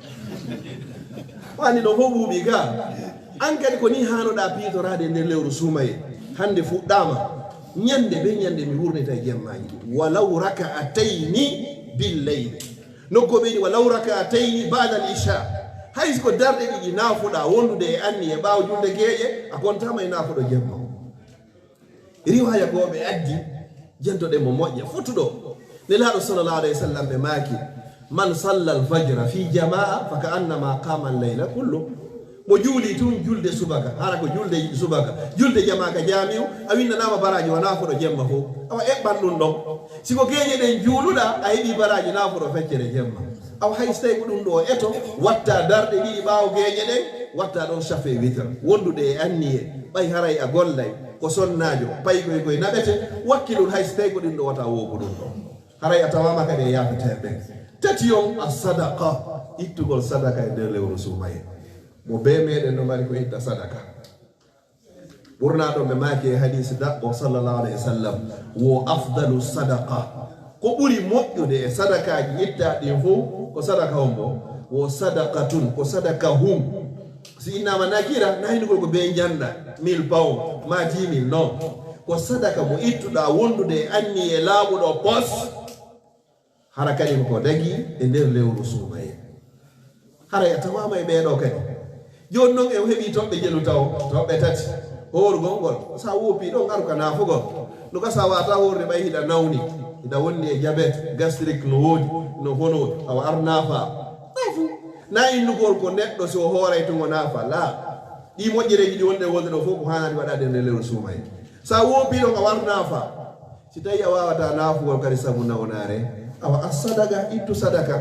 Wani ɗo fof ɓuuɓi ka. An kadi ko ni haanoɗaa piitoraade e nder lewru suumaye. Hannde fuɗɗaama. Ñande be ñande mi wurnita e jemmaaji. Walaw raka'atayni bil layl. Nokko ɓeydi walaw raka'atayni ba'da al isha. Hay si ko darɗe ɗiɗi naafuɗaa wondude e anniye ɓaawo julde geeƴe, a kontaama e naafuɗo jemma. Riwaya goo ɓe addi, jentoɗen mo moƴƴa, fotuɗo. Nelaaɗo sallallahu alayhi wa sallam ɓe maaki, "Man salla al-fajra fi jamaa fa ka annama qama al-layla kullu." Mo juuli tun julde subaka, hara ko julde subaka, julde jamaa ka jaamiu, a winnanaama baraaji wa naafuɗo jemma fof. Awa eɓɓan ɗum ɗon. Si ko geeƴe ɗen juuluɗaa, a heɓi baraaji naafuɗo feccere jemma. Awa hay so tawi ko ɗum ɗo eto, watta darɗe ɗiɗi ɓaawo geeƴe ɗen, watta ɗon chafe e witre. Wondude e anniye, ɓay haray a gollay, ko sonnaajo, paygoy koy naɓete, wakkilun hay so tawi ko ɗum ɗo wata woo ko ɗum ɗo. Haray a tawaama kadi e yaafeteeɓe ɓen. Tati on, a sadaqa, ittugol sadaka e nder lewru suumaye. Mo bee meɗen no mari ko itta sadaka. Ɓurnaaɗo ɓe maaki e hadiis daɓɓo sallallahu alayhi wa sallam, wo afdalu sadaqa. Ko ɓuri moƴƴude e sadakaaji ittaaɗi ɗin fof, ko sadaka on mo, wo sadaqatun, ko sadaka hum. Si innaama nakira, na hinugol ko bee njannda, mille pound, ma dix mille, non. Ko sadaka mo ittuɗaa wondude e anniye laaɓuɗo pos. Hara kadi ko dagi e nder lewru suumaye. Hara a tawaama e ɓeeɗo kadi. Jooni noon en heɓii toɓɓe jelu taw, toɓɓe tati. Hoorugol ngol, sa woopii ɗon, ngaru ka naafugol. No gasa wata hoorde ɓay hiɗa nawni, hiɗa wondi e jabet, gastrique no woodi, no hono, awa ar naafa. Naafu. Na innugol ko neɗɗo si o hooray tun o naafa, laa. Ɗii moƴƴereeji ɗi wonde wonde ɗo fof ko haanani waɗaade e nder lewru suumaye. Sa woopii ɗon a war naafa. Si tawi a waawata naafugol kadi sabu nawnaare, awa a sadaka, ittu sadaka.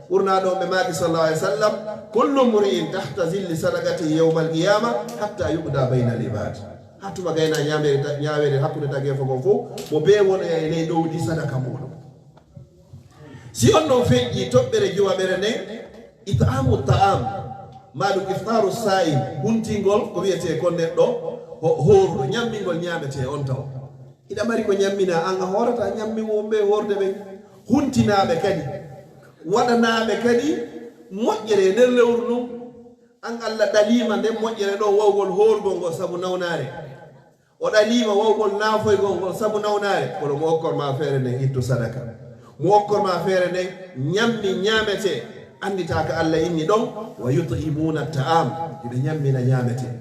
Ɓurnaaɗo on ɓe maaki sallallahu alayhi wa sallam, "Kullu mri'in tahta zilli sadaqatihi yawmal qiyama hatta yuqda bayna al ibad." Haa tuma gayna ñaamere ta-, ñaawere hakkunde tageefo kon fof, mo bee wonoya e ley ɗowdi sadaka muuɗum. Si on ɗon feƴƴi toɓɓere juwaɓere nden, it'amu ta'am, maɗum iftaru sa'im, huntingol ko wiyetee kon neɗɗo ho-, hooruɗo, ñammingol ñaametee on taw. Hiɗa mari ko ñammina, an a hoorata ñammi wonɓe hoorde ɓen. Huntinaaɓe kadi, waɗanaaɓe kadi moƴƴere e nder lewru ndun. An Allah ɗaliima nden moƴƴere ɗon wawgol hoorugol ngol sabu nawnaare. O ɗaliima wawgol naafoygol ngol sabu nawnaare, kono mo okkor ma feere nden ittu sadaka. Mo okkor ma feere nden ñammi ñaametee, anndita ka Allah inni ɗon, "Wa yut'imuna ta'am", hiɓe ñammina ñaametee.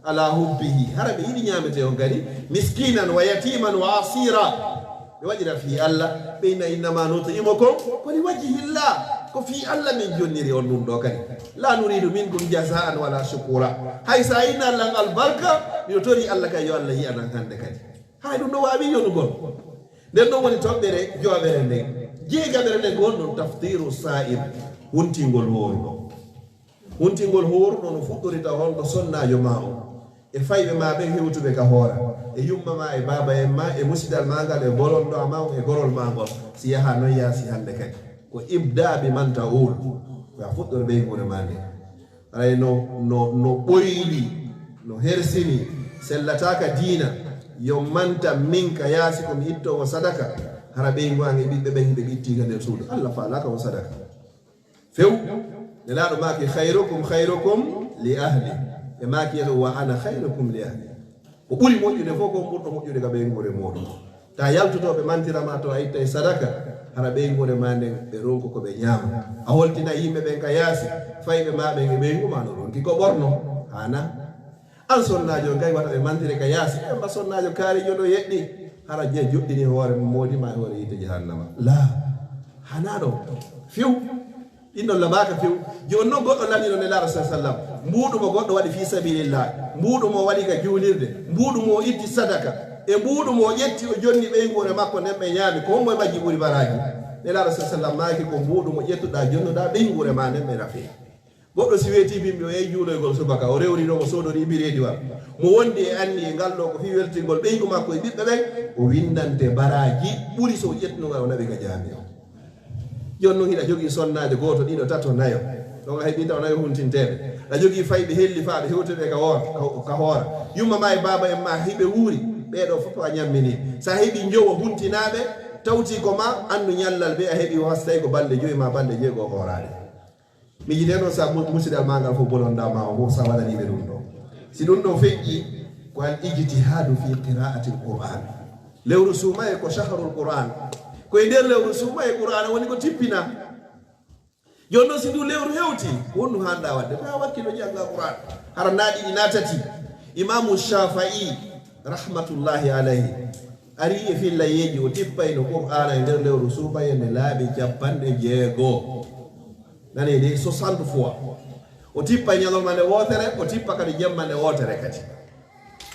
"Ala hubbihi", hara ɓe yiɗi ñaametee on kadi, "miskinan wa yatiman wa asira." Ɓe waɗira fii Allah, ɓe inna, "Innama nut'imukum ko li wajhillah." Ko fii Allah min jonniri on ɗum ɗo kadi. "La nuridu minkum jazaan wala shukura." Hay sa inna Allah albarka, miɗo tori Allah kay yo Allah yi'anan hannde kadi. Hay ɗum ɗo waawi yonugol. Nden ɗon woni toɓɓere jowaɓere nden. Jeegaɓere nden ko honɗum? Taftiru sa'im, huntingol hooruɗo. Huntingol hooruɗo no fuɗɗorita hol ko sonnaajo ma on, e fayɓe ma ɓen hewtuɓe ka hoora, e yumma ma, e baaba en ma, e musidal ma ngal, e bolonɗo ma on, e gorol ma ngol. Si yaha non yaasi hannde kadi. Ko ibda bi man ta'ul. Ko a fuɗɗor ɓeynguure ma nde. Haray no, no, no ɓoyli, no hersini, sellataaka diina, yo manta min ka yaasi ko mi ittowo sadaka, hara ɓeyngu an e ɓiɓɓe ɓen ɓe ɓitti ka nder suudu. Allah faalaaka on sadaka. Few, Nelaaɗo maaki, "Khayrukum khayrukum li ahli." Ɓe maaki yeeso, "Wa ana khayrukum li ahli." Ko ɓuri moƴƴude fof ko ɓurɗo moƴƴude ka ɓeynguure muuɗum. Ta yaltoto ɓe mantira ma to a ittay sadaka, hara ɓeynguure ma nden ɓe ronko ko ɓe ñaama. A holtina yimɓe ɓen ka yaasi, fayɓe ma ɓen e ɓeyngu ma no ronki ko ɓorno. Hana? An sonnaajo on kay wata ɓe mantire ka yaasi. Emma sonnaajo kaarijo ɗo yeɗɗi, hara je joɗɗini hoore mum moodi ma e hoore yiite jahannama. Laa, hana ɗo. Few. Ɗin ɗon labaaka few. Jooni non goɗɗo lanino Nelaaɗo sallallahu alayhi wa sallam. Mbuuɗu mo goɗɗo waɗi fii sabilillah. Mbuuɗu mo waɗi ka juulirde. Mbuuɗu mo itti sadaka. E mbuuɗu mo ƴetti o jonni ɓeynguure makko nden ɓe ñaami. Ko hombo e majji ɓuri baraaji? Nelaaɗo sallallahu alayhi wa sallam maaki ko mbuuɗu mo ƴettuɗaa jonnuɗaa ɓeynguure ma nden ɓe rafee. Goɗɗo si weetii bimbi o yehi juuloygol subaka, o rewri ɗon o soodori bireediwal. Mo wondi e anniye ngal ɗo ko fii weltingol ɓeyngu makko e ɓiɓɓe ɓen, o windante baraaji ɓuri so o ƴettuno ngal o naɓi ka jaami o. Jooni non hiɗa jogii sonnaajo gooto, ɗiɗo, tato, nayo. Ɗon a heɓi taw nayo huntinteeɓe. A jogii fayɓe hellifaaɓe hewtuɓe ka hoora, ka, ka hoora. Yumma ma e baaba en ma hiɓe wuuri, ɓee ɗoo fof a ñammini. So a heɓi njowo huntinaaɓe, tawti ko ma, anndu ñallal ɓe a heɓi o hastay ko balɗe joyi ma balɗe jeego hooraade. Miijitee noon sa mu-, musidal ma ngal fof bononda ma o fof sa waɗaniiɓe ɗum ɗo. Si ɗum ɗo feƴƴi, ko al ijtihadu fi qiraati l Qur'an. Lewru suumaye ko shahrul Qur'an. Ko e nder lewru suumaye Qur'ana woni ko tippina. Jooni noon, si ndu lewru hewti, ko honɗum haanɗa waɗde? Ko haa wakkilo jannga Qur'an. Hara naa ɗiɗi naa tati. Imaamu Shaafa'i, rahmatullahi alayhi, ari e fillayeeji, o tippayno Qur'ana e nder lewru suumaye nde laabi capanɗe jeego. Nani de, soixante fois. O tippa ñalawma nde wootere, o tippa kadi jemma nde wootere kadi.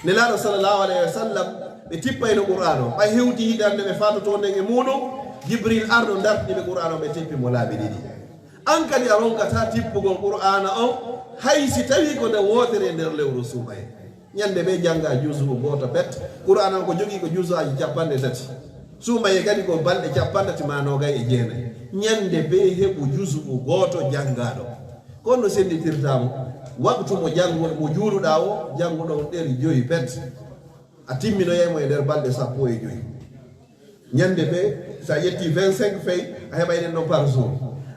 Nelaaɗo sallallahu alayhi wa sallam, ɓe tippayno Qur'an o. Ɓay hewti hitande ɓe faatoto nden e muuɗum, Jibril arno dartini ɓe Qur'an o, ɓe tippi mo laabi ɗiɗi. An kadi a ronkata tippugol Qur'an on, hay si tawi ko nde wootere e nder lewru suumaye. Ñande ɓe jannga juzu gooto pet, Qur'an on ko jogii ko juzuaji capanɗe tati. Suumaye kadi ko balɗe capanɗe tati ma noogay e jeenay. Ñande ɓe heɓu juzu gooto janngaɗo. Kono no senditirta mo, waktu mo janngo-, mo juuluɗaa o, jannguɗo on ɗeri joyi pet. A timminoyay mo e nder balɗe sappo e joyi. Ñande ɓe, so a ƴetti vingt-cinq fey, a heɓay ɗen ɗon par jour.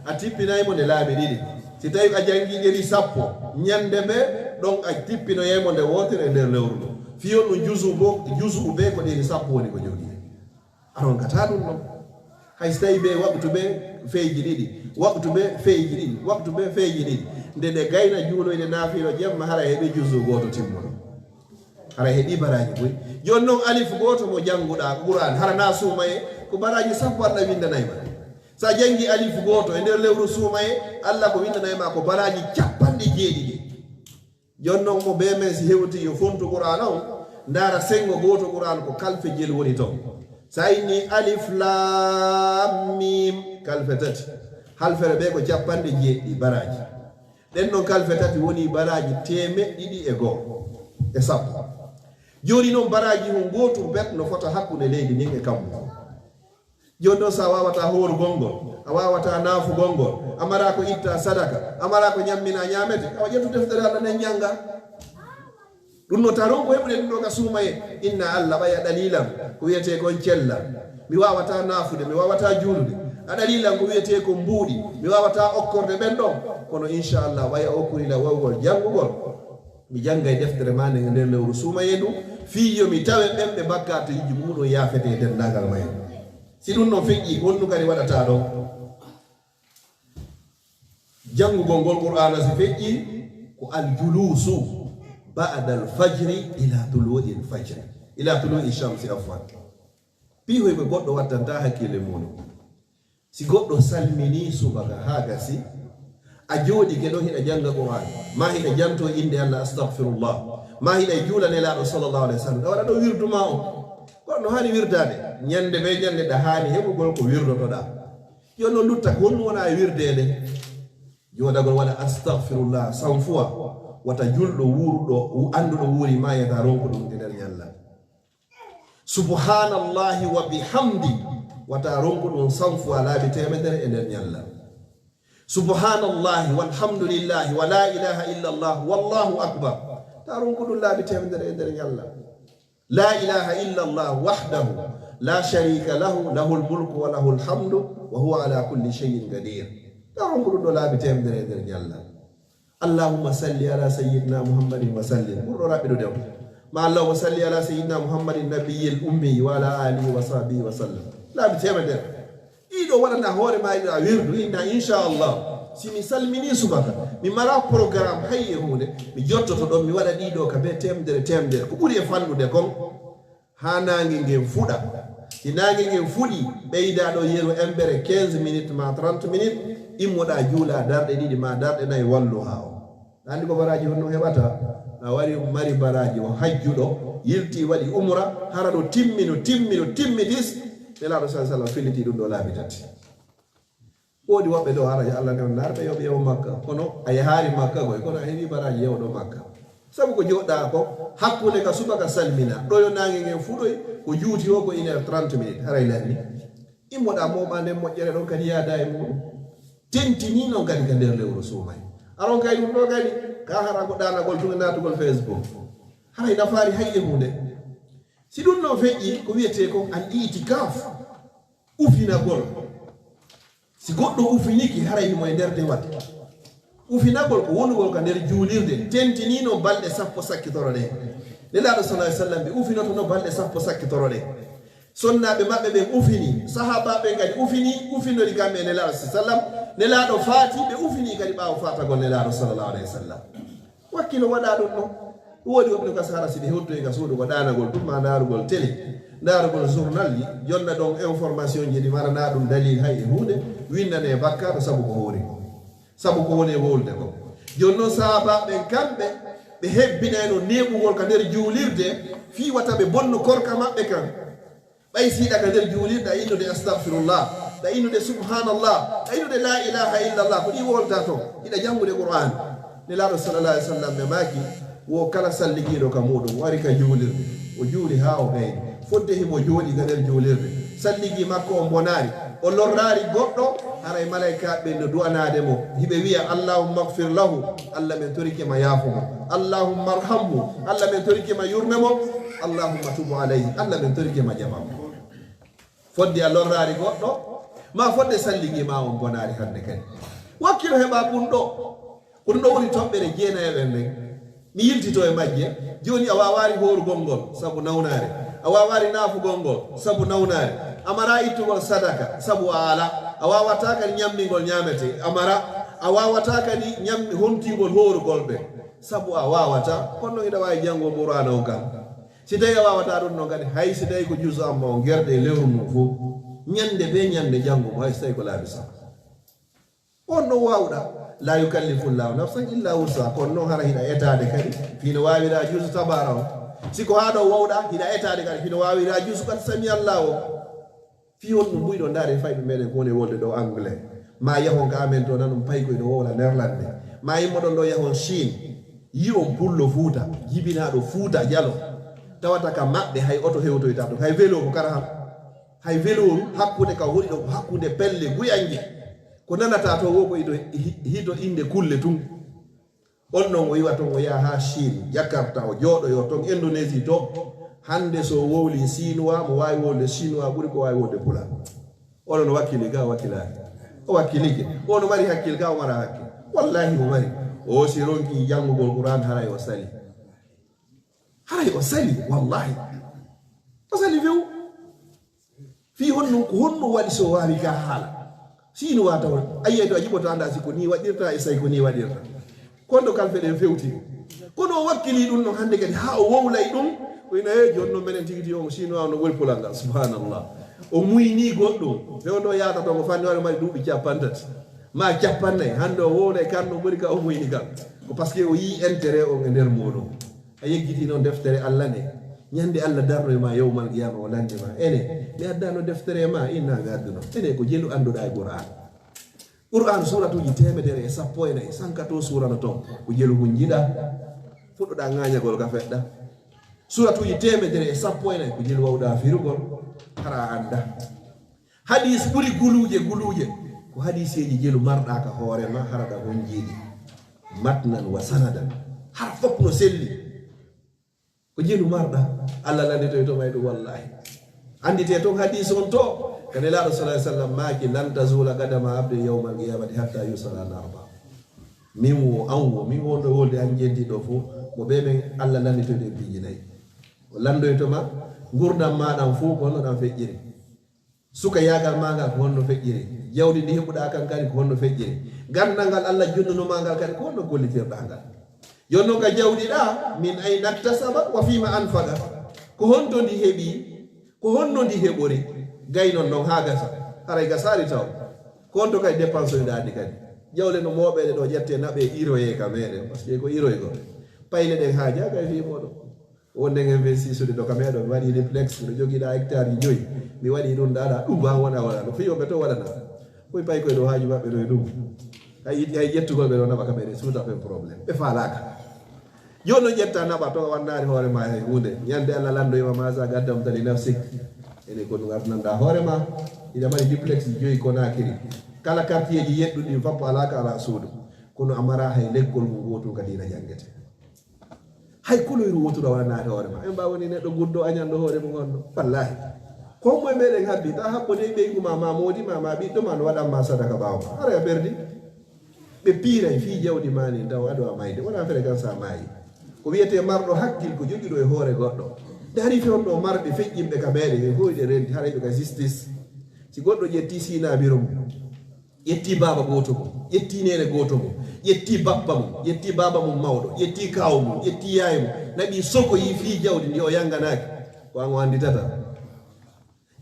A tippinay mo nde laabi ɗiɗi. Si tawi a janngi ɗeri sappo, ñande ɓe, ɗon a tippinoyay mo nde wootere e nder lewru ndu. Fiyo ɗum juzu bo, juzu be ko ɗeri sappo woni ko jogii. A ronkata ɗum ɗon. Hay so tawi ɓe waktu ɓe feeji ɗiɗi, waktu ɓe feeji ɗiɗi, waktu ɓe feeji ɗiɗi. Nde ɓe gayna juuloyde naafilo jemma, hara heɓe juzu gooto timmuɗo. Hara heɓi baraaji boy. Jooni noon, alif gooto mo jannguɗaa Qur'an, hara na suumaye, ko baraaji sappo Allah winndanay ma. So a janngi alif gooto e nder lewru suumaye, Allah ko winndanay ma ko baraaji capanɗe jeeɗiɗi. Jooni noon, mo bee men si hewti yo fontu Qur'an on, ndaara senngo gooto Qur'an ko kalfe jel woni toon. So a inni alif laam miim, kalfe tati. Halfere ɓe ko capanɗe jeeɗiɗi baraaji. Ɗen ɗon kalfe tati woni baraaji teemeɗɗe ɗiɗi e goo e sappo. Jooni noon, baraaji hun gootum bet no fota hakkunde leydi ndin e kammu. Jooni noon, so a waawataa hoorugol ngol, a waawataa naafugol ngol, a maraa ko ittaa sadaka, a maraa ko ñamminaa ñaamete, awa ƴettu deftere Allah nden jannga. Ɗum no taron ko heɓude ɗum ɗo ka suumaye. Inna Allah ɓay a ɗalilam ko wiyetee kon cellal. Mi waawataa naafude, mi waawataa juulude. A ɗalilam ko wiyetee ko mbuuɗi, mi waawataa okkorde ɓen ɗon. Kono inchallah, ɓay a okkuri la wawgol janngugol. Mi janngay deftere maa nden e nder lewru suumaye ndu, fii yo mi tawe ɓen ɓe bakkaatuuji muuɗum yaafetee e denndaangal maye. Si ɗum ɗon feƴƴii, ko honɗum kadi waɗataa ɗon? Janngugol ngol Qur'aana si feƴƴii, ko al juluusu ba'dal fajri ila tuluu'il fajri, ila tuluu'i shamsi, afwan. Piihoy ko goɗɗo wattanta hakkille muuɗum. Si goɗɗo salminii subaka haa gasi, a jooɗike ɗon hiɗa jannga Qur'aan, maa hiɗa jantoo innde Allah, astagfirullah, maa hiɗa juula Nelaaɗo sallallahu alayhi wa sallam, a waɗa ɗon wirdu maa on. Kono no haani wirdaade, ñannde bee ñannde ɗa haani heɓugol ko wirdotoɗaa. Yo no lutta ko honɗum wona e wirdeede. Jooɗagol waɗa astagfirullah cent fois, wata julɗo wuuruɗo, annduɗo wuuri maayata ronku ɗum e nder ñalla. Subhanallahi wa bihamdi, wata ronku ɗum cent fois laabi teemedere e nder ñalla. Subhanallahi walhamdulillahi wa la ilaha illallah wallahu akbar, ta ronku ɗum laabi teemedere e nder ñalla. La ilaha illallah wahdahu la sharika lahu, lahul mulku wa lahul hamdu wa huwa ala kulli shay'in qadir. Ta ronku ɗum ɗo laabi teemedere e nder ñalla. Allahumma salli ala sayyidina Muhammadin wa sallim. Ɓurɗo raɓɓiɗude on. Ma Allahumma salli ala sayyidina Muhammadin nabiyyil ummi wa ala alihi wa sahbihi wa sallam. Laabi teemedere. Ɗiɗo waɗana hoore ma ɗiɗo a wirdu, inna inchallah. Si mi salmini subaka, mi mara programme hay e huunde, mi jottoto ɗon, mi waɗa ɗiɗo ka be teemedere, teemedere. Ko ɓuri e fanɗude kon, haa naange ngen fuɗa. Si naange ngen fuɗi, ɓeyda ɗo yeru embere quinze minutes ma trente minutes, immoɗa juula darɗe ɗiɗi ma darɗe nayi wallu haa o. Anndi ko baraaji honno heɓata? A wari mari baraaji o hajjuɗo, yilti waɗi umra, hara ɗo timmino, timmino, timmitis. Nelaaɗo sallallahu alaihi wasallam filliti ɗum ɗo laabi tati. Woodi woɓɓe ɗo hara Allah ne on narɓe yo ɓe yahu Makka. Kono a yahaari Makka koy, kono a heɓi baraaji yahuɗo Makka. Sabu ko joɗɗa ko hakkunde ka subaka salmina. Ɗo yo naange ngen fuɗoy, ko juuti o ko une heure trente minutes. Haray lanni. Immoɗa mooɓa nden moƴƴere ɗon kadi yaada e muɗum. Tentini noon kadi ka nder lewru suumay. Aron kay ɗum ɗo kadi, ka hara ko ɗanagol tun e natugol Facebook. Haray nafaali hay e huunde. Si ɗum ɗon feƴƴi, ko wiyetee kon al itikaf, ufinagol. Si goɗɗo ufinike, haray himo e nder dewal. Ufinagol ko wonugol ka nder juulirde, tentinino balɗe sappo sakkitoro ɗen. Nelaaɗo sallallahu alaihi wasallam ɓe ufinotono balɗe sappo sakkitoro ɗen. Sonnaaɓe maɓɓe ɓen ufini, sahaabaaɓe ɓen kadi ufini, ufinori kamɓe e Nelaaɗo sallallahu alaihi wasallam. Nelaaɗo faati, ɓe ufini kadi ɓaawo faatagol Nelaaɗo sallallahu alaihi wasallam. Wakkilo waɗa ɗum ɗon. Ɗum woodi woɓɓe ka sahara si ɓe hewtoyi ka suudu ko ɗaanagol tun, ma ndaarugol télé, ndaarugol journal ji, jonna ɗon information ji ɗi marana ɗum dalil hay e huunde, windane bakkaaɗo sabu ko howri ko. Sabu ko woni e wowlude ko. Jooni noon sahaabaaɓe ɓen kamɓe, ɓe hebbinayno neeɓugol ka nder juulirde, fii wata ɓe bonnu korka maɓɓe kan. Ɓay si hiɗa ka nder juulirde, a innude astagfirullah, a innude subhanallah, a innude la ilaha illallah, ko ɗi wolta ton, hiɗa janngude Qur'an. Nelaaɗo sallallahu alaihi wasallam ɓe maaki, wo kala salligiiɗo ka muuɗum, o ari ka juulirde, o juuli haa o gayni. Fodde himo jooɗi ka nder juulirde, salligi makko on bonaari, o lorraari goɗɗo, haray malaykaaɓe ɓen no du'anaade mo, hiɓe wi'a, "Allahumma ighfir lahu, Allah men torike ma yaafo mo. Allahumma arhamhu, Allah men torike ma yurme mo. Allahumma tub alayhi, Allah men torike ma jaɓa mo." Fodde a lorraari goɗɗo, ma fodde salligi ma on bonaari hannde kadi. Wakkilo heɓa kun ɗo. Ko ɗum ɗo woni toɓɓere jeenayeɓe ɓen. Mi yiltito e majje. Jooni a waawaari hoorugol ngol sabu nawnaare. A waawaari naafugol ngol sabu nawnaare. A mara ittugol sadaka sabu a ala. A waawataa kadi ñammingol ñaamete. A mara. A waawataa kadi ñam-, hontingol hoorugol ɓe sabu a waawataa. Kono noon hiɗa waawi janngugol Qur'aana on kan. Si tawii a waawataa ɗum noon kadi, hay si tawii ko juzu amma on gerde e lewru mum fof, ñande bee ñande janngu mo, hay si tawii ko laabi sappo. On ɗon waawɗa, laa yukallifu Llaahu nafsan illaa wus'ahaa, kono noon hara hiɗa etaade kadi, fii no waawira juzu tabaara on. Si ko haa ɗo waawɗa, hiɗa etaade kadi, fii no waawira juzu qad sami Allaahu on. Fii on ɗum buyɗo ndaare fayɓe meɗen ko woni e wolde ɗo anglais. Ma yahon ka amen to nanon paykoy ɗo wowla nerlande. Ma immoɗon ɗo yahon Chine. Yi'on pullo Fuuta, jibinaaɗo Fuuta Jalo. Tawata ka maɓɓe hay oto hewtoyta ɗon, hay velo ko kara han. Hay velo hakkunde ka woni ɗo ko hakkunde pelle guyanje. Ko nanata to wo ko hito, hi-, hito innde kulle tun. On non o iwa ton o yaha haa Chine, Jakarta, o jooɗoyo ton Indonésie to. Hannde so o wowli Chinois, mo waawi wowlde Chinois ɓuri ko waawi wowlde Pulaar. Onon wakkili ga wakkilaaki. O wakkilike. Ono mari hakkil ga o mara hakkil. Wallahi o mari. O si ronki janngugol Qur'an haray o sali. Haray o sali, wallahi. O sali few. Fii honno, ko honno waɗi so waawi ka haala? Chinois taw, ayyay to a jiɓoto annda si ko ni waɗirta e say ko ni waɗirta. Kondo kalfe ɗen fewti. Kono o wakkili ɗum non hannde kadi haa o wowlay ɗum. O ina, "Eh, jooni noon menen tigi tigi on Chinois on no ɓuri Pulaar ngal." Subhanallah. O muyni goɗɗum. Fewndo yaata to mo fanni wano mari duuɓi cappanɗe tati. Ma cappanɗe nayi. Hannde o wowlay kan no ɓuri ka o muyni kan. Ko parce que o yii intérêt on e nder muɗum. A yejjiti noon deftere Allah nde. Ñande Allah darno e ma yawmal qiyama o lande ma. Ene, mi addano deftere ma, inna mi adduno. Ene ko jelu annduɗa e Qur'an. Qur'an suuratuuji teemedere e sappo e nayi, sankato suura no ton. Ko jelu hunjiɗa, fuɗɗoɗa ŋaañagol ka feɗɗa. Suuratuuji teemedere e sappo e nayi, ko jelu wawɗa firugol, hara a annda. Hadis ɓuri guluuje, guluuje. Ko hadiseeji jelu marɗa ka hoore ma, hara ɗa honjiiɗi. Matnan wa sanadan. Hara fof no selli. Ko jelu marɗa, Allah landitoyto ma e ɗum, wallahi. Anndite toon hadiis on to, ka Nelaaɗo sallallahu alaihi wasallam maaki, "Lan tazula qadama abdin yawmal qiyamati hatta yusala an arba." Min wo, an wo, min wonɗo wolde, an jenti ɗo fof, mo ɓe men Allah landitoyto e piiji nayi. O landoyto ma, ngurdam ma ɗam fof ko honno ɗam feƴƴiri. Sukayaagal ma ngal ko honno feƴƴiri? Jawdi ndi heɓuɗa kan kadi ko honno feƴƴiri? Ganndal ngal Allah junnuno ma ngal kadi ko honno gollitirɗa ngal? Jooni noon ka jawdi ɗa, min ayna iktasaba wa fima anfaqa? Ko honto ndi heɓi? Ko honno ndi heɓori? Gaynon noon haa gasa. Haray gasaali taw. Ko honto kadi dépensoyɗa ndi kadi? Jawle no mooɓeede ɗo ƴette naɓe iroye ka meɗen. Parce que ko iroygol. Payle ɗen haajaa kay fii moɗon. Wonde ngen vingt-six ude ɗo ka meɗo, mi waɗi duplex, miɗo jogiɗa hectare ji joyi. Mi waɗi ɗum ɗaɗa, ɗum ba wona wala. No fiyoɓe to waɗana. Koy pay koy ɗo haaju maɓɓe ɗo e ɗum. Hay, hay ƴettugol ɓe ɗo naɓa ka meɗen suuta fen problème. Ɓe faalaaka. Jooni no ƴetta naɓa to wannaari hoore ma hay huunde. Ñande Allah lanndo ima ma sa gaddam tali nafsik. Ene ko ɗum arnanda hoore ma. Ina mari duplex ji joyi Conakry. Kala kartiyeeji yeɗɗuɗi ɗin fappo alaa ka alaa suudu. Kono a maraa hay lekkol ngu ngootul ka diina janngete. Hay koloyru wootuɗo wala naata hoore ma. En mbaawa woni neɗɗo guddo añanɗo hoore mum honno. Wallahi. Ko mo e meɗen habbi, ta habbo dey ɓeygu ma, ma moodi ma, ma ɓiɗɗo ma, no waɗan ma sadaka ɓaawo ma. Haray a perdi. Ɓe piiray fii jawdi ma nin taw aɗo a mayde. Wona fere kan sa maayi. Ko wiyetee marɗo hakkil ko joƴƴuɗo e hoore goɗɗo. Dari fewndo marɓe feƴƴinɓe ka meɗen, e hoyɗe renti, haray ɓe ka justice. Si goɗɗo ƴetti sinabiro mum, ƴetti baaba gooto mum, ƴetti neene gooto mum, ƴetti bappa mum, ƴetti baaba mum mawɗo, ƴetti kaaw mum, ƴetti yaay mum, naɓi sokoyi fii jawdi ndi o yannganaaki, ko an o annditata.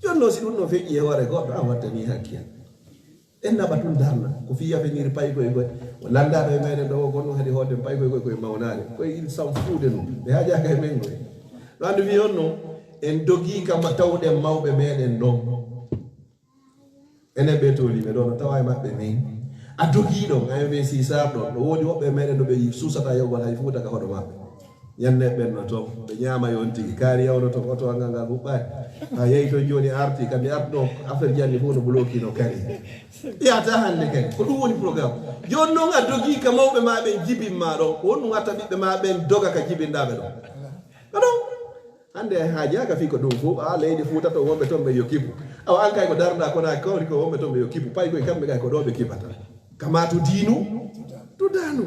Jooni noon, si ɗum no feƴƴi e hoore goɗɗo, an wattanii hakkil. En naɓa tun darna, ko fii yafeniri paykoy koy. O lanndaaɗo e meɗen ɗo, o kono hadi hooten paykoy koy koye mawnaade. Koye il s'en fout de nous. Ɓe haajaaka e men koy. No anndi fii on no, en dogii kama tawɗen mawɓe meɗen ɗon. Enen ɓe tooliiɓe ɗo, no tawa e maɓɓe min. A dogii ɗon, a investir ɗon. No woodi woɓɓe e meɗen ɗo ɓe suusata yogol hay fuuta ka hoɗo maɓɓe. Ñannde ɓen no toon, ɓe ñaama yon tigi. Kaari yawno toon, oto angal ngal huɓɓaani. A yehi toon jooni arti, kamɓe artuno affaire janni fof no bloki no kari. Yahata hannde kadi, ko ɗum woni programme. Jooni noon a dogii ka mawɓe ma ɓen jibin ma ɗon, ko honɗum watta ɓiɓɓe ma ɓen doga ka jibinɗaa ɓe ɗon? Ko ɗum. Hannde en haajaaka fii ko ɗum fof, a leydi Fuuta to wonɓe toon ɓe yo kippu. Awa an kay ko darɗaa Konaaki kawri ko wonɓe toon ɓe yo kippu, pay koye kamɓe kay ko ɗo ɓe kipata. Kama to diinu, to daanu.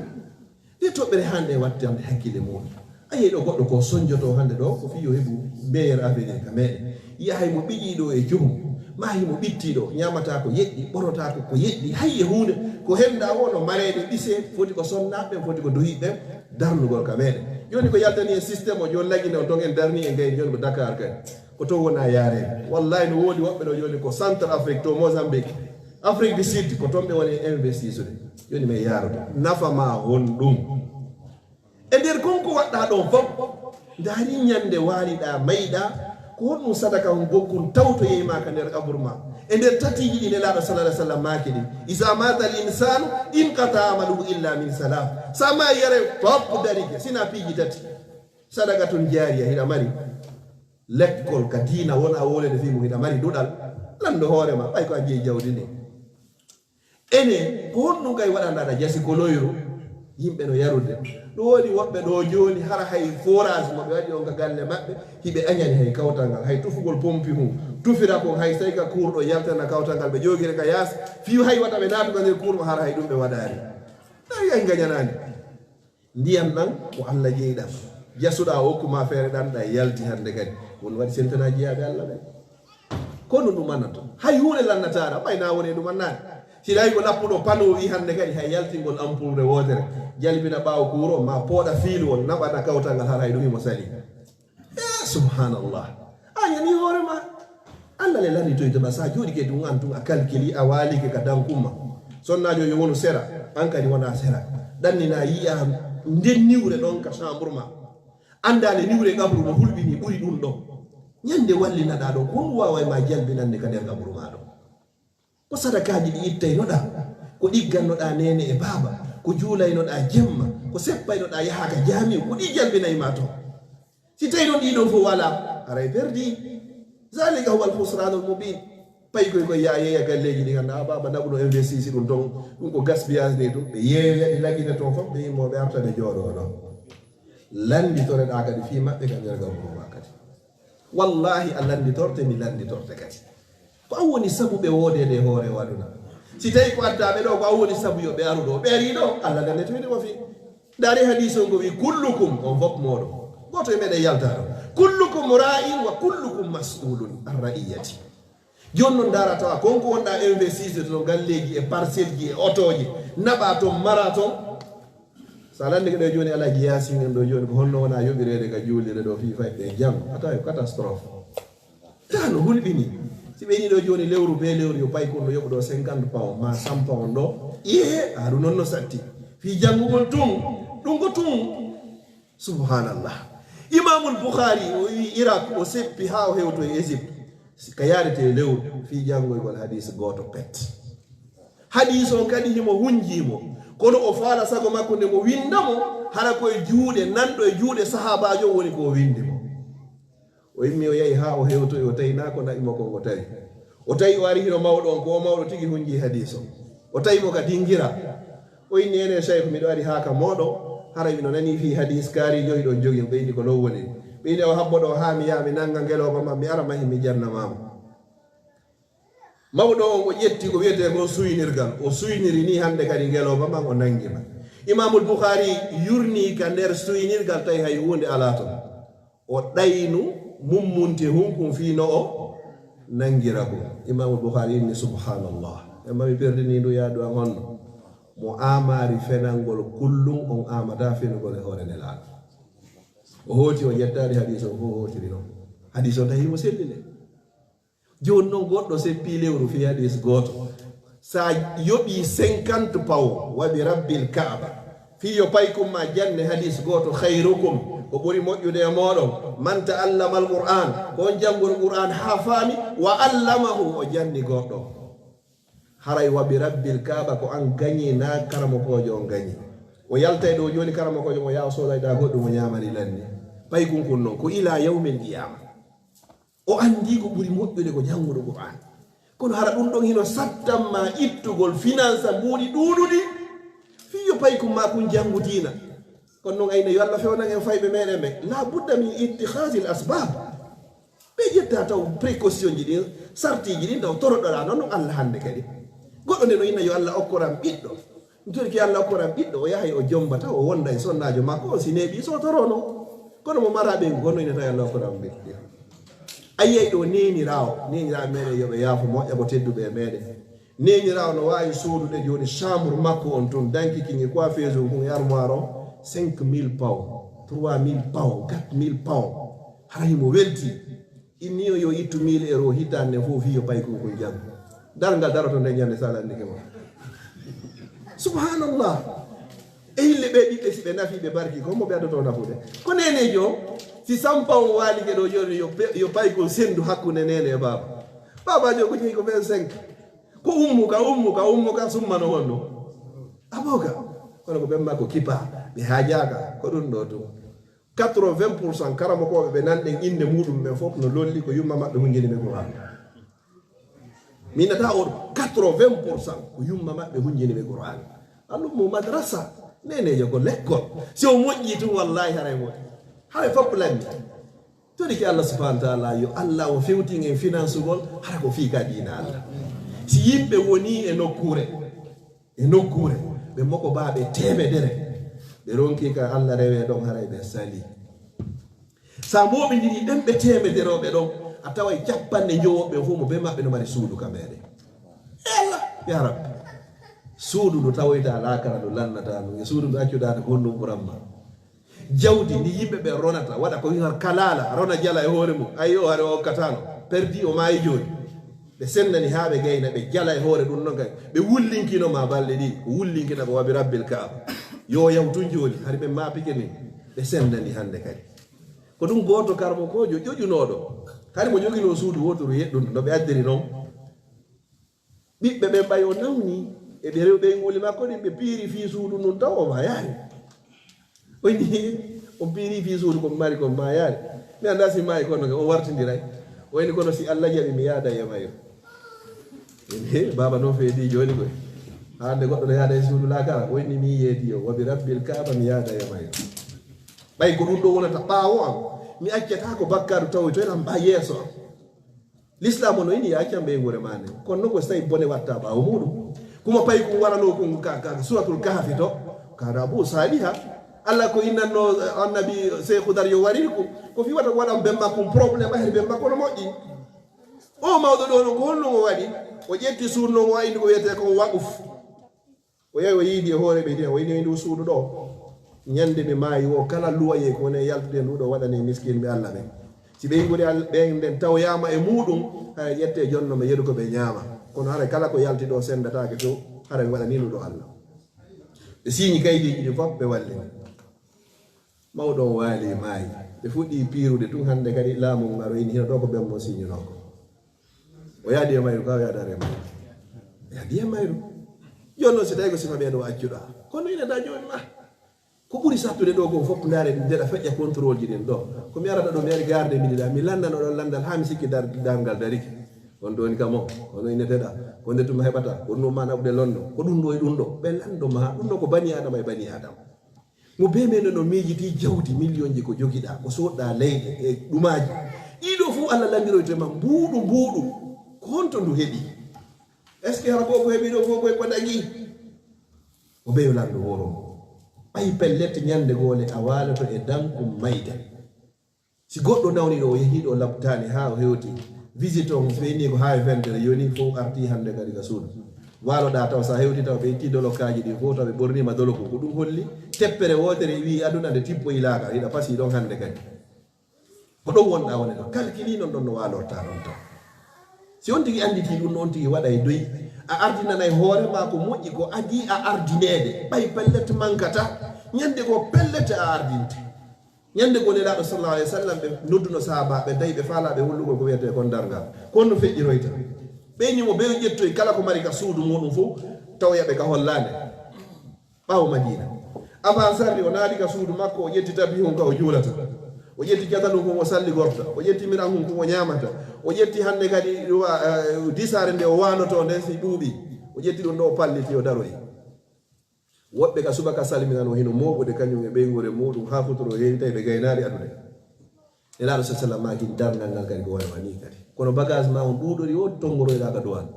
Nde toɓɓere hannde wattande hakkille mum. A yehi ɗo goɗɗo ko sonjoto hannde ɗo, ko fii yo heɓu meilleur avenir ka meɗen. Yahay mo ɓiƴiiɗo e jomum, ma himo ɓittiiɗo, ñaamataa ko yeɗɗi, ɓorotaa ko ko yeɗɗi, hay e huunde, ko henndaa woo no mareede ɓise, foti ko sonnaaɓe ɓen, foti ko dohiiɓe ɓen, darnugol ka meɗen. Jooni ko yaltani en système o, jooni lagine on ton en darni en gayni, jooni ko Dakar kadi. Ko ton wona yaare. Wallahi no woodi woɓɓe ɗo jooni ko Centre Afrique to Mozambique, Afrique du Sud, ko ton ɓe woni e investisude. Jooni men yaaroto. Nafa ma honɗum? E nder kon ko waɗɗaa ɗon fof, ndaari ñande waaliɗaa, mayɗaa, ko honɗum sadaka on gokkun tawtoyey ma ka nder qaburu ma? E nder tatiiji ɗi Nelaaɗo sallallahu alaihi wasallam maaki ɗin, "Iza mata al insanu inqata amaluhu illa min salah." Sa maayi yare fop darike, sina piiji tati. Sadaqatun jaariya, hiɗa mari lekkol ka diina, wona wolede fii mum, hiɗa mari duɗal, lanndo hoore ma, ɓay ko a jeyi jawdi ndin. Ene, ko honɗum kay waɗanɗaa ɗa jasi koloyru? Yimɓe no yarude. Ɗum woni woɓɓe ɗo jooni, hara hay forage mo ɓe waɗi on ka galle maɓɓe, hiɓe añani hay kawtal ngal, hay tufugol pompi mum, tufira kon, hay so tawi ka kuurɗo yaltana kawtal ngal, ɓe ƴoogire ka yaasi, fii hay wata ɓe naatu ka nder kuur mo, hara hay ɗum ɓe waɗaani. Tawi hay ngañanaani. Ndiyan ɗan ko Alla jeyɗan. Jasuɗaa o okku ma feere ɗan, ɗan yalti hannde kadi. Won waɗi sentanaa jiyaaɓe Alla ɓen. Kono ɗum annato. Hay huunde lannataara, ɓay na woni ɗum annaade. Si tawi ko lappuɗo pano wi hannde kadi hay yaltingol ampoule wootere, jalbina ɓaawo kuuro, ma pooɗa fiilu on, naɓana kawtal ngal, hara hay ɗum himo sali. Eh, subhanallah. A ñani hoore ma. Alla le lannitoyto ma, sa jooɗike tun an tun a calculi, a waalike ka dankumma. Sonnaajo yo wonu sera, an kadi wona sera. Ɗannina yi'a nden niwre ɗon ka chambre ma. Annda le niwre qabru no hulɓini ɓuri ɗum ɗo. Ñande wallinaɗaa ɗon, ko honɗum waawa e ma jalbinande ka nder qabru ma ɗon? Ko sadakaaji ɗi ittaynoɗaa, ko ɗiggannoɗaa neene e baaba, ko juulaynoɗaa jemma, ko seppaynoɗaa yahaa ka jaamiu, ko ɗi jalbinay ma ton. Si tawi ɗon ɗiɗon fof wala, haray perdi. Zalika huwa al-khusranul mubin. Pay koy koy yaa yeeya galleeji ɗi ngannduɗaa, a baaba naɓuno investisi ɗum ton, ɗum ko gaspillage ni ɗum. Ɓe yeeya ɗi lagine ton fof, ɓe immo ɓe arta ɓe jooɗoo ɗon. Lannditoreɗaa kadi fii maɓɓe ka nder gaburu ma kadi. Wallahi a lannditorte, mi lannditorte kadi. Ko an woni sabu ɓe woodeede e hoore o aduna. Si tawi ko addaa ɓe ɗo, ko an woni sabu yo ɓe aru ɗo. Ɓe arii ɗo, Alla lannitoyde mo fii. Ndaari hadiis on ko wi, "Kullukum," on fof mooɗon. Gooto e meɗen yaltaa ɗo. "Kullukum ra'in wa kullukum mas'ulun an ra'iyati." Jooni non ndaara tawa kon ko wonɗaa investise to galleeji e parcelle ji e otooji, naɓaa ton, maraa ton. Sa lanndike ɗo jooni Alhaji Yaasin en ɗo jooni ko honno wona yoɓireede ka juulirde ɗo fii fayɓe e jam? A tawa ko catastrophe. Taa no hulɓini. Si ɓe ni ɗo jooni lewru be lewru yo pay kon no yoɓu ɗo cinquante pound ma cent pound ɗo. Iye, a ɗum non no satti. Fii janngugol tun, ɗum ko tun. Subhanallah. Imamul Bukhari o yi Irak o seppi haa o hewto e Egypte. Ka yaadete lewru fii janngoygol hadiis gooto pet. Hadiis on kadi himo hunjii mo. Kono o faala sago makko nde mo winnda mo, hara ko e juuɗe, nanɗo e juuɗe sahaabaajo woni ko o winndi mo. O immi o yahi haa o hewtoyi, o tawi naa ko naɓi mo kon o tawi. O tawi o ari hino mawɗo on, ko o mawɗo tigi hunjii hadiis on. O tawi mo ka dingira. O inni, "Ene Shaykh, miɗo ari haa ka mooɗo. Haray miɗo nani fii hadis kaari joyi ɗon jogi." Ɓe inni, "Ko ɗon woni?" Ɓe inni, "O habbo ɗo haa mi yaha mi nanga ngelooba ma, mi ara mahi mi janna ma mo." Mawɗo on o ƴetti ko wiyetee kon suynirgal. O suyniri ni hande kadi ngelooba man o nangi ma. Imaamul Bukhari yurni ka nder suynirgal tawi hay huunde alaa ton. O ɗaynu mummunte hunkun fii no o nangira kon. Imaamul Bukhari inni, "Subhanallah. Amma mi perdini ndu yaadu an honno? Mo amari fenangol kullum on amata fenugol e hoore Nelaaɗo." O hooti o ƴettaali hadis on fof o hootiri non. Hadis on tawi mo selli nde. Jooni non goɗɗo seppi lewru fii hadis gooto. Sa yoɓi cinquante pounds, wa bi rabbil Kaaba. Fii yo paykun ma janne hadis gooto, "Khayrukum", ko ɓuri moƴƴude e mooɗon, "man ta'allama al-Qur'an", ko on janngori Qur'an haa faami, "wa allamahu", o janni goɗɗo. Haray wa bi rabbil Kaaba ko an gañi na karamokoojo on gañi. O yaltay ɗo jooni karamokoojo on o yaha o sooday ɗa goɗɗum o ñaamani lanni. Paykun kun non ko ila yawmil qiyama. O anndi ko ɓuri moƴƴude ko janngude Qur'an. Kono hara ɗum ɗon hino sattan ma ittugol finansa mbuuɗi ɗuuɗuɗi. Fii yo paykun ma kun janngu diina. Kono non ayna yo Allah fewnan en fayɓe meɗen ɓe. La budda min ittikhadil asbab. Ɓe ƴetta taw précaution ji ɗin, sartiji ɗin taw toroɗoɗa non, non Allah hande kadi. Goɗɗo nde no inna yo Allah okkoran ɓiɗɗo. Mi torike Allah okkoran ɓiɗɗo, o yahay o jombata, o wonda e sonnaajo makko, o si neeɓi so torono. Kono mo mara ɓen ko no inata yo Allah okkoran ɓiɗɗo. A yiyay ɗo neeniraawo, neeniraawo meɗen yo ɓe yaafo moƴƴa ko tedduɓe e meɗen. Neeniraawo no waawi soodude jooni chambre makko on tun, danki kingi, coiffeuse on kun e armoire on, cinq mille pounds, trois mille pounds, quatre mille pounds. Hara himo welti. Inni o yo ittu mille euro hitaande fof fii yo paykun kun janngu. Darngal daroto nde ñande sa landike mo. Subhanallah. E hille ɓe ɓiɓɓe si ɓe nafi ɓe barki ko mo ɓe addoto nafude. Ko nenejo si sampa on waalike ɗo jooni yo pe-, yo paykun sendu hakkunde nene e baaba. Baabajo ko jeyi ko vingt-cinq. Ko ummuka, ummuka, ummuka summa no honno. Aboka. Kono ko ɓen makko kipa, ɓe haajaaka, ko ɗum ɗo tun. Quatre-vingts pour cent karamokooɓe ɓe nanɗen innde muɗum ɓen fof no lolli ko yumma maɓɓe hunjini ɓe Qur'an. Mi innata o quatre-vingts pour cent ko yumma maɓɓe hunjini ɓe Qur'an. Allum mo madrasa, nenejo ko lekkol. Si o moƴƴi tun wallahi haray moƴƴi. Haray fof lanni. Toriki Allah subhanahu wa ta'ala yo Allah o fewtin en finansugol hara ko fii ka diina Allah. Si yimɓe woni e nokkure, e nokkure, ɓe moko baaɓe temedere, ɓe ronki ka Allah rewe ɗon haray ɓe sali. Sa moɓindiri ɓen ɓe temedere o ɓe ɗon, a taway capanɗe njowo ɓen fof mo be maɓɓe no mari suudu ka meɗen. E Allah, ya Rabbi. Suudu ndu tawoyta laakara ndu lannata ndu, e suudu ndu accuɗa ndu honɗum ɓuran ma. Jawdi ndi yimɓe ɓe ronata, waɗa ko wi'ata kalala, rona jala e hoore mum. Ayi o hari o okkatano, perdi o maayi jooni. Ɓe sendani haa ɓe gayna, ɓe jala e hoore ɗum ɗon kay. Ɓe wullinkino ma balɗe ɗi, ko wullinkina ko wabi rabbil Kaaba. Yo yahu tun jooni, hari ɓe maapike min. Ɓe sendani hande kadi. Ko ɗum gooto karamokoojo ƴoƴunooɗo. Hari mo joginoo suudu wootoru yeɗɗundu, no ɓe addiri non. Ɓiɓɓe ɓen ɓay o nawni e ɓe rewɓe nguli makko ɗin, ɓe piiri fii suudu ndun taw o maayaali. O inni, "On piiri fii suudu ko mi mari kon maayaali. Mi anndaa si maayi kono o wartindiray." O inni, "Kono si Allah jaɓi mi yaada e mayru." Inni, "Baaba non feedi jooni koy. Hande goɗɗo no yaada e suudu laakara." O inni, "Mi yeedi yo, wabi rabbil Kaaba mi yaada e mayru." Ɓay ko ɗum ɗo wonata ɓaawo am, mi accata ko bakkaru tawoytoyram ɓa yeeso am. L'islam no ini ya can ɓe ngure mane. Kono noon ko so tawi bone watta ɓaawo muɗum. Kuma payi ko warano ko ka, ka suratul kahfi to. Kana abu saliha. Allah ko innanno, eh, annabi Seydou Khudar yo warir ko. Ko fi wata waɗan ɓen makko problème, ahir ɓen makko no moƴƴi. O mawɗo ɗo no ko honno o waɗi? O ƴetti suudu no o indi ko wiyetee ko waquf. O yahi o yiidi e hoore ɓe ndiyam, o inni, "Ndu suudu ɗo, ñande mi maayi wo, kala luwaye ko woni e yaltude ndu ɗo waɗane miskinɓe Allah ɓen. Si ɓe nguri Al-, ɓen nden tawyaama e muɗum, haya ƴette jonno mi yeru ko ɓe ñaama. Kono hara kala ko yalti ɗo sendataake to, hara mi waɗani ndu ɗo Allah." Ɓe siiñi kaydiiji ɗin fof, ɓe wallini. Mawɗo on waali maayi. Ɓe fuɗɗi piirude tun hande kadi laamu ngun aroyni hino ɗo ko ɓen mo siiñunoo ko. O yaadi e mayru ka, o yaadaare e mayru. O yaadi e mayru. Jooni noon si tawi ko sifa ɓee ɗo accuɗaa. Kono ina da jooni ma. Ko ɓuri sattude ɗo ko fof ndaare ndeɗa feƴƴa contrôle ji ɗin ɗo. Ko mi arata ɗo mi ari garde midi ɗa, mi landano ɗon landal haa mi sikki dar-, darngal darike. On ɗo woni kam o, kono inneteɗa, ko nde tuma heɓata, ko ɗum ma naɓude lonno, ko ɗum ɗo e ɗum ɗo. Ɓe lanndo ma, ɗum ɗo ko bani Adama e bani Adama. Mo be men no miijiti jawdi miliyonji ko jogiɗa, ko soɗɗa leyɗe e ɗumaji. Ɗiɗo fof Allah landiroyto e ma mbuuɗu, mbuuɗu. Ko honto ndu heɓi? Est-ce que hara ko ko heɓi ɗo fof koye ko dagi? O ɓeyo lanndo hoore mum. Ɓay pellet ñande goole a waaloto e danko mayde. Si goɗɗo nawni ɗo, o yehi ɗo labtaani haa o hewti, visite on feeni ko haa e vingt heures yoni, fof arti hannde kadi ka suudu. Waaloɗaa taw, so a hewti taw ɓe itti dolokaaji ɗin fof, taw ɓe ɓorniima doloko. Ko ɗum holli teppere wootere, wi'i aduna nde tippoyi laaka, hiɗa pasii ɗon hannde kadi. Ko ɗon wonɗaa woni ɗon. Calcule non ɗon no waalortaa ɗon taw. Si on tigi annditi ɗum, on tigi waɗa e doyi. A ardinanay hoore ma ko moƴƴi, ko adii a ardineede. Ɓay pellet mankata, ñande ko pellet a ardinte. Ñande goo Nelaaɗo sallallahu alayhi wa sallam, ɓe nodduno sahaabaaɓe, tawi ɓe faalaaɓe hollugol ko wiyetee kon darngal. Ko honno feƴƴiroyta? Ɓe ñimo, ɓe ƴettoy kala ko mari ka suudu muuɗum fof, tawoya ɓe ka hollaande. Ɓaawo Madiina. Abaa Sarri, o naati ka suudu makko, o ƴetti tabi hun ka o juulata. O ƴetti catalu hun o salligorta. O ƴetti miran hun ko o ñaamata. O ƴetti hannde kadi, wa-, eh, disaare nde o waanotoo nden si ɓuuɓi. O ƴetti ɗum ɗo o palliti o daroyi. Woɓɓe ka subaka salminano hino mooɓude kañum e ɓeynguure muuɗum haa futuro heewi tawi ɓe gaynaali adude. Nelaaɗo sa sallam maaki darngal ngal kadi ko wano nii kadi. Kono bagage ma on ɗuuɗori o tonngoroyɗaa ka duwaan.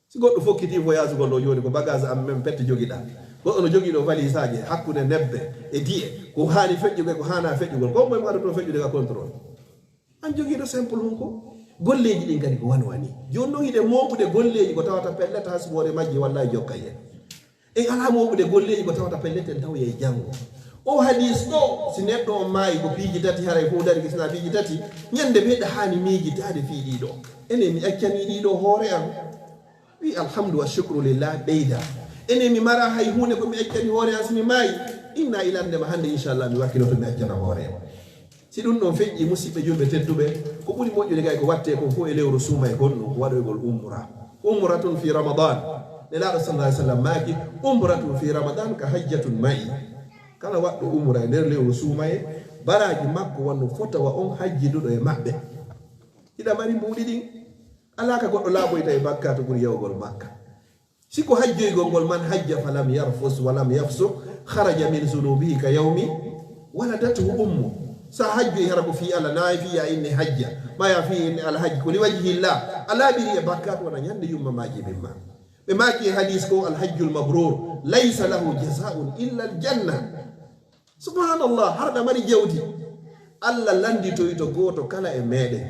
Si goɗɗo fokkiti voyage gol ɗo jooni ko bagage am men pette jogiɗaa. Goɗɗo no jogii ɗo valise aji hakkunde nebbe e diye. Ko haani feƴƴude, ko haanaa feƴƴugol. Ko moye mo adotoo feƴƴude ka contrôle? An jogiiɗo simple mum ko golleeji ɗin kadi ko wano wani. Jooni non hiɗe mooɓude golleeji ko tawata pellet hasboore majji walla e jokka hen. En alaa mooɓude golleeji ko tawata pellet en tawoya e janngo. O hadis ɗo, si neɗɗo on maayi ko piiji tati, haray fof dari ko sina piiji tati, ñande meɗa haani miijitaade fii ɗii ɗo. Enen mi accanii ɗii ɗo hoore am. Wi alhamdu wa shukru lillah, ɓeyda. Enen mi mara hay huunde ko mi accani hoore am si mi maayi. Inna ilande ma hannde, inchallah, mi wakkiloto mi accana hoore am. Si ɗum ɗon feƴƴi, musiɓɓe julɓe tedduɓe, ko ɓuri moƴƴude kay ko wattee kon fof e lewru suumayee kon, ɗum ko waɗoygol umra. Umratun fi Ramadan. Nelaaɗo sallallahu alaihi wasallam maaki, "Umratun fi Ramadan ka hajjatun ma'i." Kala waɗɗo umra e nder lewru suumayee, baraaji makko wano fotawa on hajjinduɗo e maɓɓe. Hiɗa mari mbuuɗi ɗin? Alaa ka goɗɗo laaɓoyta e bakkaatu ɓuri yawgol Makka. Si ko hajjoygol ngol, "Man hajja falam yarfus walam yafsuq, kharaja min zunubihi ka yawmi waladathu ummu." Sa hajjoy hara ko fii Allah, na e fii ya inni hajja, ma ya fii inni alhajj, ko li wajhillah, a laaɓiri e bakkaatu wona ñande yumma maaji min ma. Ɓe maaki e hadis ko, "Alhajjul mabrur, laysa lahu jazaa'un illa aljanna." Subhanallah, harɗa mari jawdi. Allah lannditoyto gooto kala e meɗen.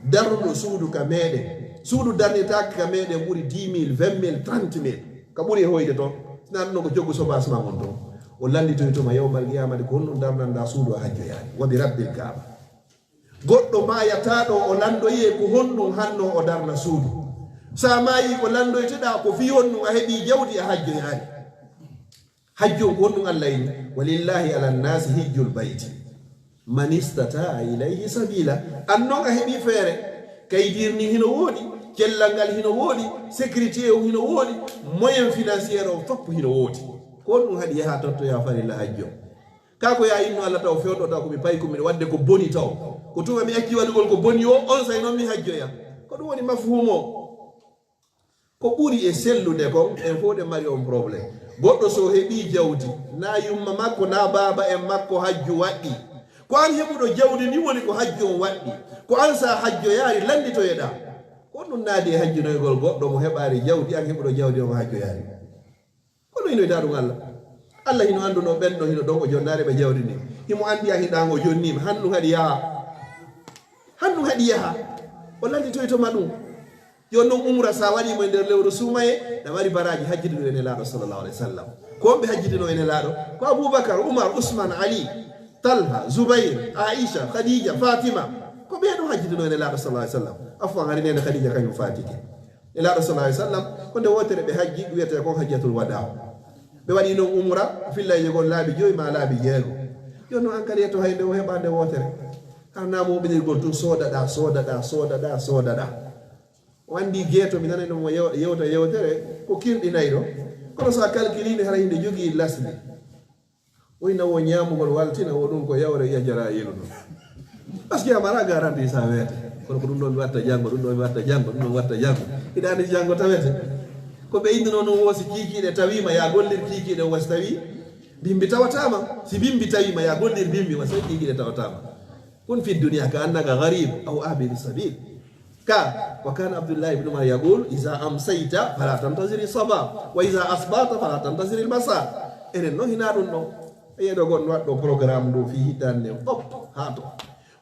Darnuɗo suudu ka meɗen. Suudu darnitaake ka meɗen ɓuri dix mille, vingt mille, trente mille. Ka ɓuri e hoyde toon. Sina ɗum ko joggu sobaas ma on toon. O lannditoyto ma yawmal qiyaamati ko honɗum darnanɗa suudu a hajjoyaani. Wa bi rabbil Kaaba. Goɗɗo maayata ɗo o lanndoyee ko honɗum hanno o darna suudu. Sa maayi ko lanndoyteɗa ko fii honɗum a heɓi jawdi a hajjoyaani. Hajju on ko honɗum Allah inni, "Walillahi ala nnasi hijjul bayti man istata'a ilayhi sabila." An non a heɓi feere, kaydir ni hino woodi, cellal ngal hino woodi, sécurité on hino woodi, moyen financier on fop hino woodi. Ko honɗum haɗi yaha tottoya farilla hajju on? Ka ko ya inno Allah taw fewndo taw ko mi payi ko miɗo waɗde ko boni taw. Ko tuma mi acci waɗugol ko boni o, on say non mi hajjoya. Ko ɗum woni mafhumu o. Ko ɓuri e sellude kon, en fof ɗen mari on problème. Goɗɗo so heɓi jawdi, na yumma makko, na baaba en makko hajju waɗɗi. Ko an heɓuɗo jawdi ni woni ko hajju on waɗɗi. Ko an sa hajjoyaari lannditoyeɗa. Ko ɗum naadi e hajjinoygol goɗɗo mo heɓaari jawdi, an heɓuɗo jawdi on hajjoyaari. Kono hino yiɗa ɗum Allah. Allah hino annduno ɓen ɗo hino ɗon o jonnaare ɓe jawdi ni. Himo anndi a hiɗa ngo jonniima. Hannu haɗi yaha. Hannu haɗi yaha. O lallitoyto ma ɗum. Jooni non umra sa waɗi mo e nder lewru suumaye, na mari baraaji hajjinduɗo e Nelaaɗo sallallahu alaihi wasallam. Ko wonɓe hajjinduno e Nelaaɗo? Ko Abubakar, Umar, Usman, Ali, Talha, Zubair, Aisha, Khadija, Fatima. Ko ɓe ɗum hajjinduno e Nelaaɗo sallallahu alaihi wasallam. Afwan, hari nene Khadija kañum faatike. Nelaaɗo sallallahu alaihi wasallam, ko nde wootere ɓe hajji, wiyetee kon hajjatul wadaa. Ɓe waɗi non umra, fillayje gol laabi joyi ma laabi jeego. Jooni non an kadi yetto hay nde o heɓa nde wootere. Hara na mo ɓinirgol tun soodaɗa, soodaɗa, soodaɗa, soodaɗa. O anndi geeto, mi nanay ɗum o yew-, yewta yewtere, ko kirɗi nayi ɗo. Kono so a calculini, hara hinde jogii lasli. Oyna wo ñaamugol waltina, wo ɗum ko yawre ya Jaraayilu ɗum. Parce que a mara garanti sa weete. Kono ko ɗum ɗo mi watta janngo, ɗum ɗo mi watta janngo, ɗum ɗo mi watta janngo. Hiɗa anndi janngo tawete. Ko ɓe inndunoo ɗum woo, si kiikiiɗe tawiima, yaa gollir kiikiiɗe, woo si tawii bimbi tawataama. Si bimbi tawiima, yaa gollir bimbi, woo si tawii kiikiiɗe tawataama. Kun fi dunya ka annaka gharib aw abiri sabil. Ka, wa kana Abdullah ibn Umar yaqul, "Iza amsayta fala tantaziri sabah, wa iza asbahta fala tantaziri masa." Enen noon hinaa ɗum ɗo. Yeɗo gon waɗɗo programme ɗo fii hitaande fof haa to.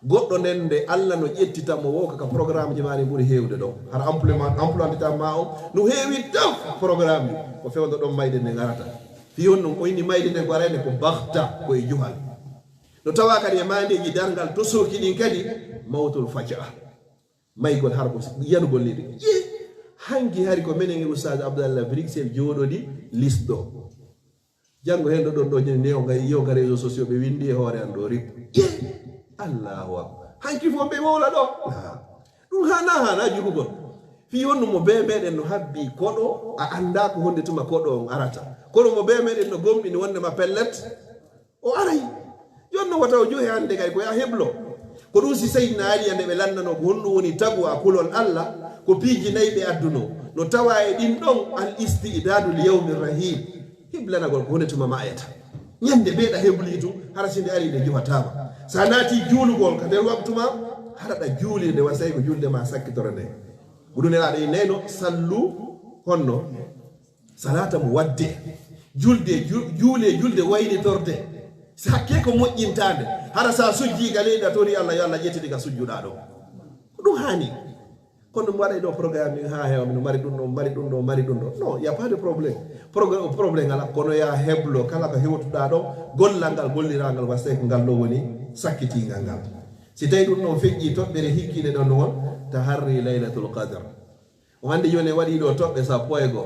Goɗɗo nden nde Allah no ƴettita mo woo ka programme ji maari ɓuri heewde ɗo. Hara emploi-, emploi du temps ma o no heewi taf programme ji. Ko fewndo ɗon mayde nde ngarata. Fii on ɗum o inni mayde nde ko arayde ko baxta ko e juhal. No tawa kadi e maandeeji darngal tosooki ɗin kadi mawtul fajaa. Maygol har ko yanugol leydi. Ye, hanki hari ko menen e Oustaz Abdallah Brixel jooɗodi lis ɗo. Janngo heen ɗo ɗon ɗo ñande newo ngay yo ka réseaux sociaux ɓe winndi e hoore an ɗo rip. Ye, Allahu akbar. Hanki fof ɓe wowla ɗo. Ah, ɗum hana hana jugugol. Fii honno mo bee meɗen no habbi koɗo, a annda ko honde tuma koɗo on arata. Kono mo bee meɗen no gomɗini wonde ma pellet, o aray. Jonno wata o johe hannde kay ko ya heblo. Ko ɗum si Seydina Ali nde ɓe lanndanoo ko honɗum woni tagu a kulol Allah, ko piiji nayi ɓe addunoo. No tawa e ɗin ɗon al isti'dadu li yawmi rahil. Heblanagol ko honde tuma maayata. Ñande mbeɗa hebli tun, hara si nde ari nde juhataama. Sa naati juulugol ka nder waktu ma, hara ɗa juuli nde wasay ko julde ma sakkitoro nde. Ko ɗum nelaaɗo innayno sallu honno. Salata mo wadde. Julde, ju-, juule, julde waynitorde. Sa hakke ko moƴƴintaande. Hara sa sujji ka leydi a tori Allah, yo Allah ƴettiti ka sujjuɗa ɗo. Ko ɗum haani. Kono mi waɗay ɗo programme ni haa heewa, mino mari ɗum ɗo, mari ɗum ɗo, mari ɗum ɗo. Non, y a pas de problème. Progr-, problème ala, kono ya heblo kala ko hewtuɗa ɗo, gollal ngal, golliral ngal, wasay ko ngal ɗo woni sakkitingal ngal. Si tawi ɗum ɗon feƴƴi toɓɓere hikkiinde ɗon ɗon, taharri laylatul qadr. O hannde jooni en waɗi ɗo toɓɓe sappo e goo.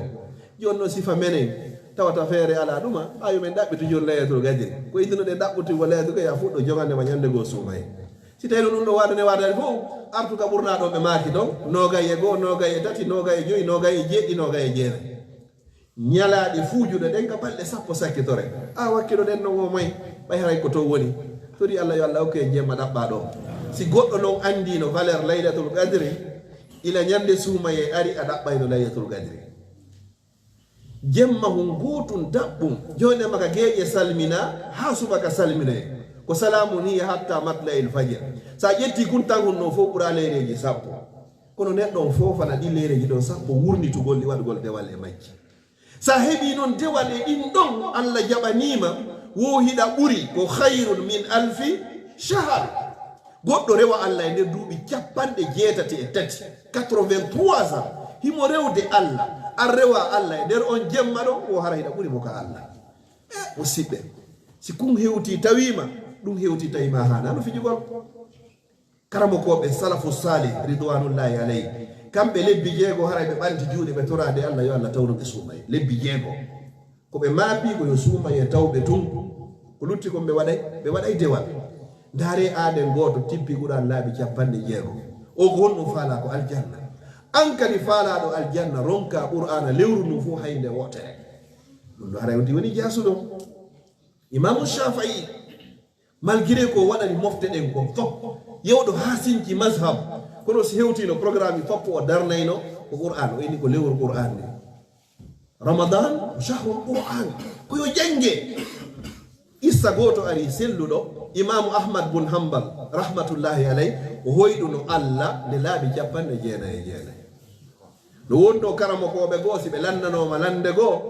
Jooni noon sifa menen, tawata feere alaa ɗuma, haa yo men ɗaɓɓitu jooni laylatul qadri. Ko innunoɗen ɗaɓɓutugol laylatul qadri, a fuɗɗo jogande ma ñande goo suumaye. Si tawi no ɗum ɗo waɗane waɗani fof, artu ka ɓurnaa ɗo ɓe maaki ɗon, noogay e goo, noogay e tati, noogay e joyi, noogay e jeeɗiɗi, noogay e jeenay. Ñalaaɗe fuujuɗe ɗen ka balɗe sappo sakkitore. A wakkilo ɗen no wo moy, ɓay haray ko to woni. Tori Allah yo Allah okku en jemma ɗaɓɓa ɗo. Si goɗɗo non anndino valeur laylatul qadri, ila ñande suumaye ari a ɗaɓɓayno laylatul qadri. Jemma hun gootun daɓɓun, jooni maka geeƴe salmina, haa subaka salminoye. Ko salaamun hiya hatta matla'il fajr. Sa ƴetti kun tan hun non fof ɓura leyreeji sappo. Kono neɗɗo on foofana ɗi leyreeji ɗon sappo wurnitugol ɗi waɗugol dewal e majji. Sa heɓi non dewal e ɗin ɗon, Allah jaɓaniima, wo hiɗa ɓuri, ko khayrun min alfi shahar. Goɗɗo rewa Allah e nder duuɓi capanɗe jeetati e tati, quatre-vingt-trois ans, himo rewde Allah, an rewa Allah e nder on jemma ɗon, wo hara hiɗa ɓuri mo ka Allah. E, musidɓe, si kun hewti tawiima, ɗum hewti tawiima haana no fijugol. Karamokooɓe salafu salih, ridwanullahi alayhi, kamɓe lebbi jeego haray ɓe ɓanti juuɗe ɓe toraade Allah, yo Allah tawnu ɓe suumay. Lebbi jeego. Ko ɓe maapi ko yo suumaye taw ɓe tun. Ko lutti kon ɓe waɗay, ɓe waɗay dewal. Ndaare aaden gooto tippi Qur'an laabi capanɗe jeego. O ko honɗum faalaa? Ko aljanna. An kadi faalaaɗo aljanna ronka Qur'ana lewru ndun fof hay nde wootere. Ɗum ɗo haray woni, woni jaasuɗo. Imaamu Shafi'i, malgré ko waɗani mofte ɗen kon fof, yewɗo haa sinci mazhab, kono si hewtino programme fof o darnayno ko Qur'an, o inni ko lewru Qur'an ni. Ramadan ko shahrul Qur'an, ko yo jannge. Issa gooto ari selluɗo, Imaamu Ahmad bun Hanbal, rahmatullahi alay, o hoyɗuno Allah nde laabi capanɗe jeenay e jeenay. No wonno karamokooɓe goo, si ɓe lanndanooma lannde goo,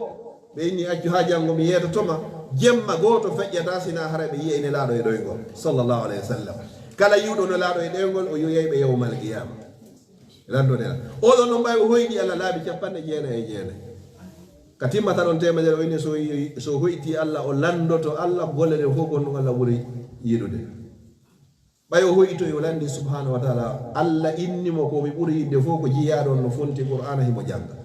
ɓe inni accu haa janngo mi yeetotoma, jemma gooto feƴƴata sina hara ɓe yi'ay Nelaaɗo e ɗoyngol, sallallahu alayhi wa sallam. Kala yi'uɗo Nelaaɗo e ɗoyngol, o yoyay ɓe yawmal qiyama. Lanndo Nelaaɗo. Oɗo no mbay o hoyɗi Allah laabi capanɗe jeenay e jeenay. Ka timmata ɗon teemedere, o inni so, so hoyti Allah, o lanndoto Allah, golle ɗen fof kon ɗum Allah ɓuri yiɗude. Ɓay o hoytoyi o lanndi subhanahu wa taala, Allah inni mo ko mi ɓuri yiɗde fof ko jiyaaɗo on no fonti Qur'aana himo jannga.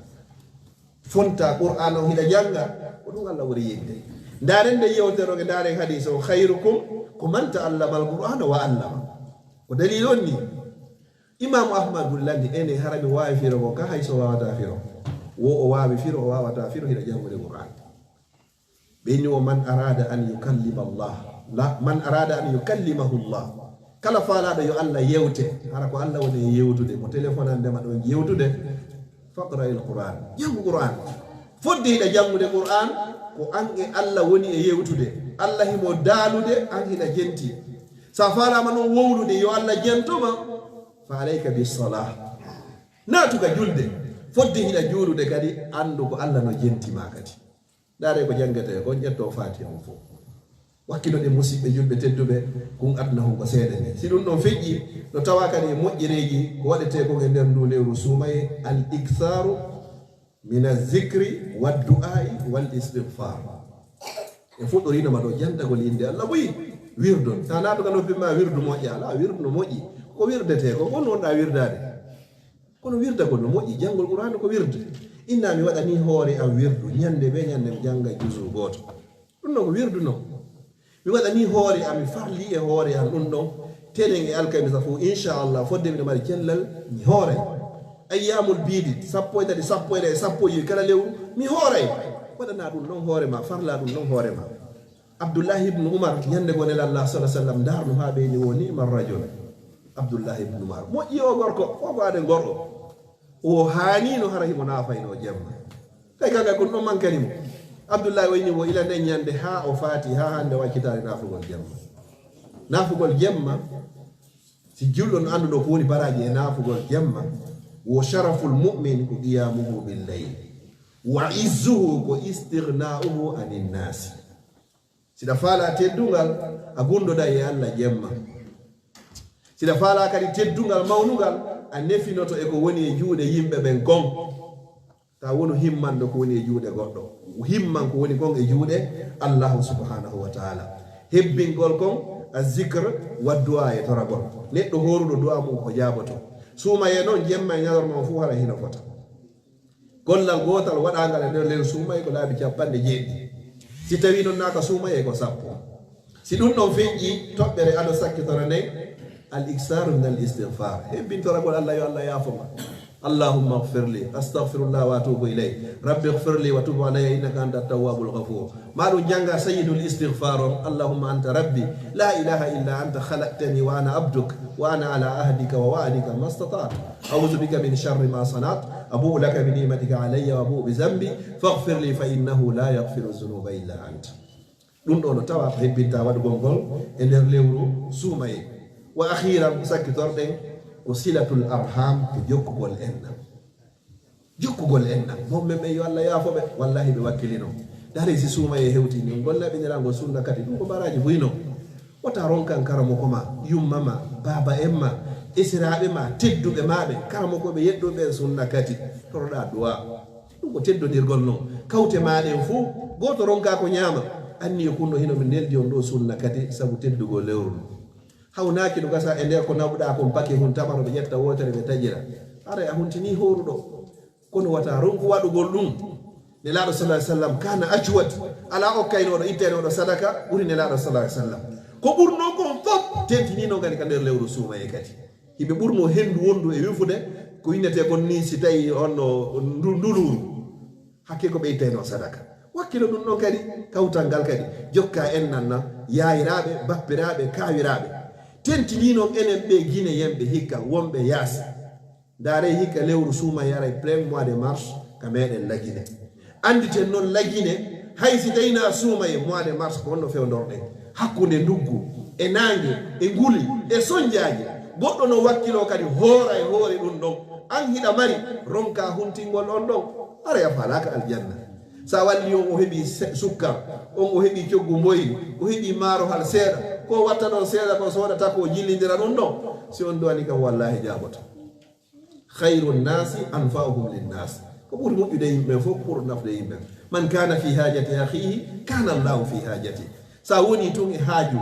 Fonta Qur'aana on hiɗa jannga, ko ɗum Allah ɓuri yiɗde. Ndaaren nde yewtere o, ndaaren hadiis o, "Khayrukum ko man ta'allama al-Qur'aana wa 'allama." Ko dalil on ni. Imaamu Ahmad bun lanndi, ene hara mi waawi firo ko ka hay so waawata firo. Wo o waawi firo, o waawata firo, hiɗa janngude Qur'aan. Ɓe inni o, "Man arada an yukallima Allah, la, man arada an yukallimahu Allah." Kala faalaaɗo yo Allah yewte, hara ko Allah woni e yewtude, mo telefonande ma ɗon yewtude, faqra il Qur'an, janngu Qur'an. Fodde hiɗa janngude Qur'an, ko an e Allah woni e yewtude. Allah himo daalude, an hiɗa jenti. Sa faalaama non wowlude, yo Allah jentoma, fa alayka bis salah. Naatu ka julde, fodde hiɗa juulude kadi, anndu ko Allah no jenti ma kadi. Ndaaree ko janngetee kon, ƴettoo Faatiha on fof. Wakkilo ɗe musiɓɓe julɓe tedduɓe, kun aduna hun ko seeɗa ni. Si ɗum ɗon feƴƴi, no tawa kadi e moƴƴereeji ko waɗetee kon e nder ndu lewru suumaye, al iktharu min azikri wa du'ai wal istighfar. E fuɗɗoriino ma ɗo jantagol innde Allah buy, wirdo. Sa naatu ka noppi ma wirdu moƴƴa, ala wirdu no moƴƴi. Ko wirdetee ko, ko non ɗa wirdaade. Kono wirdagol no moƴƴi, janngol Qur'aana ko wirde. Inna mi waɗanii hoore am wirdu, ñannde bee ñannde mi jannga juzu gooto. Ɗum ɗon ko wirdu non. Mi waɗanii hoore am, mi farli e hoore am ɗum ɗon. Tenen e alkamisa fof, inchallah, fodde miɗo mari cellal, mi hooray. Ayyaamul biidi, sappo e tati, sappo e nayi, sappo e jowi kala lewru, mi hooray. Waɗanaa ɗum ɗon hoore ma, farlaa ɗum ɗon hoore ma. Abdullahi ibnu Umar, ñannde goo Nelaaɗo Allah sallallahu alaihi wasallam ndaarno haa ɓeyni, wo ni'ma rajul. Abdullahi ibnu Umar, moƴƴi o gorko, o ko aden gorko. O haaniino hara himo naafayno jemma. Kay kanka kun ɗon mankani mo. Abdullahi o inni wo ila nden ñannde haa o faati, haa hannde o accitaali naafugol jemma. Naafugol jemma, si julɗo no annduno ko woni baraaji e naafugol jemma, wo sharaful mu'min ko qiyamuhu bil layl. Wa izzuhu ko istighna'uhu anin naasi. Siɗa faalaa teddungal, a gundoday e Allah jemma. Siɗa faalaa kadi teddungal mawnungal, a nefinoto e ko woni e juuɗe yimɓe ɓen kon. Ta wonu himmanɗo ko woni e juuɗe goɗɗo. Himman ko woni kon e juuɗe Allahu subhanahu wa ta'ala. Hebbingol kon, a zikr, wa du'a e toragol. Neɗɗo hooruɗo du'a mum ko jaaboto. Suumaye non, jemma e ñalorma on fuu hara hino fota. Gollal gootal waɗaangal e nder lewru suumaye ko laabi capanɗe jeeɗiɗi. Si tawii non naaka suumaye ko sappo. Si ɗum ɗon feƴƴi, toɓɓere ado sakkitora nden, al iksaru min al istighfar. Hebbintoragol Allah, yo Allah yaafo ma. Allahumma ighfir li, astaghfirullah wa atubu ilayh. Rabbi ighfir li wa tub alayya innaka anta tawwabul ghafur. Ma ɗum jannga sayyidul istighfar on, Allahumma anta rabbi, la ilaha illa anta khalaqtani wa ana abduk, wa ana ala ahdika wa wa'dika mastata'tu. A'udhu bika min sharri ma sana'tu, abu'u laka bi ni'matika alayya wa abu'u bi dhanbi, faghfir li fa innahu la yaghfiru dhunuba illa anta. Ɗum ɗo no tawa ko hebbinta waɗugol ngol e nder lewru suumaye. Wa akhiran, ko sakkitorɗen ko silatul arham, ko jokkugol enɗam. Jokkugol enɗam. Mawɓe men ɓen, yo Allah yaafo ɓe, wallahi ɓe wakkilino. Dare si suumaye hewti, min golla ɓinirangol sunna kadi, ɗum ko baraji buy non. Wota ronkan karamoko ma, yumma ma, baaba en ma, esiraaɓe ma, tedduɓe ma ɓe, karamokoɓe yedduɓe ɓen sunna kadi. Toroɗa du'a. Ɗum ko teddodirgol non. Kawte ma ɗen fuu, gooto ronka ko ñaama. Anniyo kunno hino mi neldi on ɗo sunna kadi, sabu teddugol lewru ndu. Hawnaaki no gasa e nder ko naɓuɗaa kon pake hun tamaro ɓe ƴetta wootere ɓe taƴira. Haray a huntinii hooruɗo. Kono wata ronku waɗugol ɗum. Nelaaɗo sallallahu alaihi wasallam kana ajwad. Alaa okkaynooɗo, ittaynooɗo sadaka ɓuri Nelaaɗo sallallahu alaihi wasallam. Ko ɓurnoo kon fof tentinii non kadi ka nder lewru suumaye kadi. Hiɓe ɓurnoo hendu wondu e wefude ko innetee kon nii si tawii on no ndu-, nduluuru. Hakke ko ɓe ittaynoo sadaka. Wakkilo ɗum ɗon kadi, kawtal ngal kadi. Jokka en nan nan, yaayiraaɓe, bappiraaɓe, kaawiraaɓe. Tentinii non enen ɓe Gineyenɓe hikka wonɓe yaasi. Ndaaree hikka lewru suumaye aray plein mois de mars ka meɗen Lagine. Annditen non Lagine, hay si tawii na suumaye mois de mars ko honno fewndorɗen? Hakkunde nduggu, e naange, e nguli, e sonjaaji. Goɗɗo no wakkiloo kadi hoora e hoore ɗum ɗon. An hiɗa mari, ronka huntingol on ɗon. Haray a faalaaka aljanna. Sa walli on o heɓi se-, sukkar, on o heɓi coggu mboyri, o heɓi maaro hal seeɗa. Ko watta ɗon seeɗa ko soodata ko jillindira ɗum ɗon. Si on duwani kam wallahi jaaboto. Khayru nnasi anfa'uhum linnas. Ko ɓuri moƴƴude e yimɓe ɓen fof ko ɓurɗo nafude e yimɓe ɓen. Man kana fi hajati akhihi kana Allahu fi hajati. Sa woni tun e haaju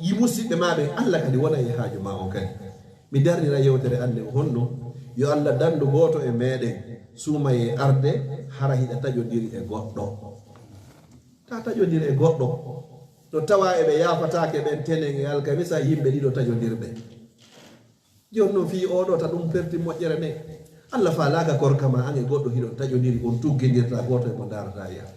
yi musiɓɓe ma ɓen, Allah kadi wona e haaju ma on kadi. Mi darnira yewtere an nde ko honno? Yo Allah dandu gooto e meɗen suumaye arde hara hiɗa taƴodiri e goɗɗo. Ta taƴodiri e goɗɗo. No tawa eɓe yaafataake ɓen tenen e alkamisa yimɓe ɗiɗo taƴodirɓe. Jooni noon fii oo ɗoo ta ɗum perti moƴƴere nde. Allah faalaaka korka ma an e goɗɗo hiɗon taƴondiri, on tuggindirta gooto e mo ndaarata e an.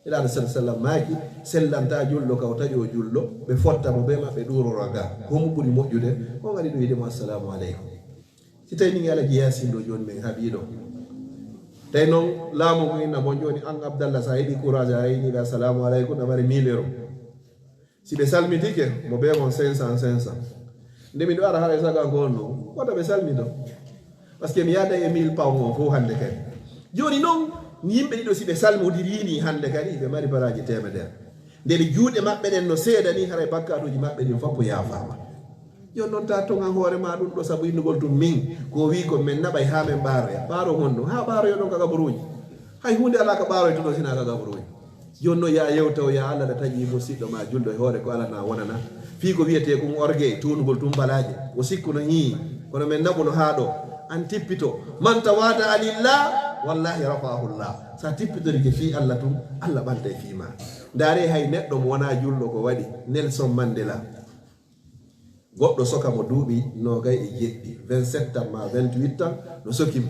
Nulaaɗo sallallaahu alayhi wa sallam maaki, sellanta julɗo ka o taƴo julɗo, ɓe fotta mo bee maɓɓe ɗuurora ga. Ko mo ɓuri moƴƴude? Ko ngari ɗo wi'ude mo assalamu aleykum. Si tawi min ala Yaasin ɗo jooni min haɓii ɗo. Tawi noon laamu ngu inna mon jooni an Abdallah, sa heɓi courage a reyni ɓe assalamu aleykum, a mari mille euros. Si ɓe salmitike mo bee mon cinq cents, cinq cents. Nde miɗo ara haray sago an ko honno? Wota ɓe salmito. Parce que mi yaada e mille pounds on fof hannde kadi. Jooni noon, yimɓe ɗiɗo si ɓe salmodirii ni hannde kadi, ɓe mari baraaji teemedere. Nde ɓe juuɗe maɓɓe ɗen no seeda ni, haray bakkaatuuji maɓɓe ɗin fof yaafaama. Jooni noon, ta toŋan hoore ma ɗum ɗo sabu innugol tun min, ko o wi'i ko min naɓay haa min ɓaaroya. Ɓaaro honno? Haa ɓaaroyo ɗon ka gaburuuji. Hay huunde alaa ka ɓaaroytoɗon sinaa ka gaburuuji. Jooni noon, yaa yewta o, yaa Allah, ɗa taƴi musiɗɗo ma julɗo e hoore ko alanaa wonanaa. Fii ko wi'etee kun orgueil, tuunugol tun balaaje. O sikkuno hii, kono min naɓuno haa ɗo. An tippito. Man tawaada'a lillah, wallahi rafa'ahu Allah. Sa tippitorike fii Allah tun, Allah ɓantay fii ma. Ndaaree hay neɗɗo mo wonaa julɗo ko waɗi, Nelson Mandela. Goɗɗo soka mo duuɓi noogay e jeɗɗi, vingt-sept ans maa vingt-huit ans, no soki mo.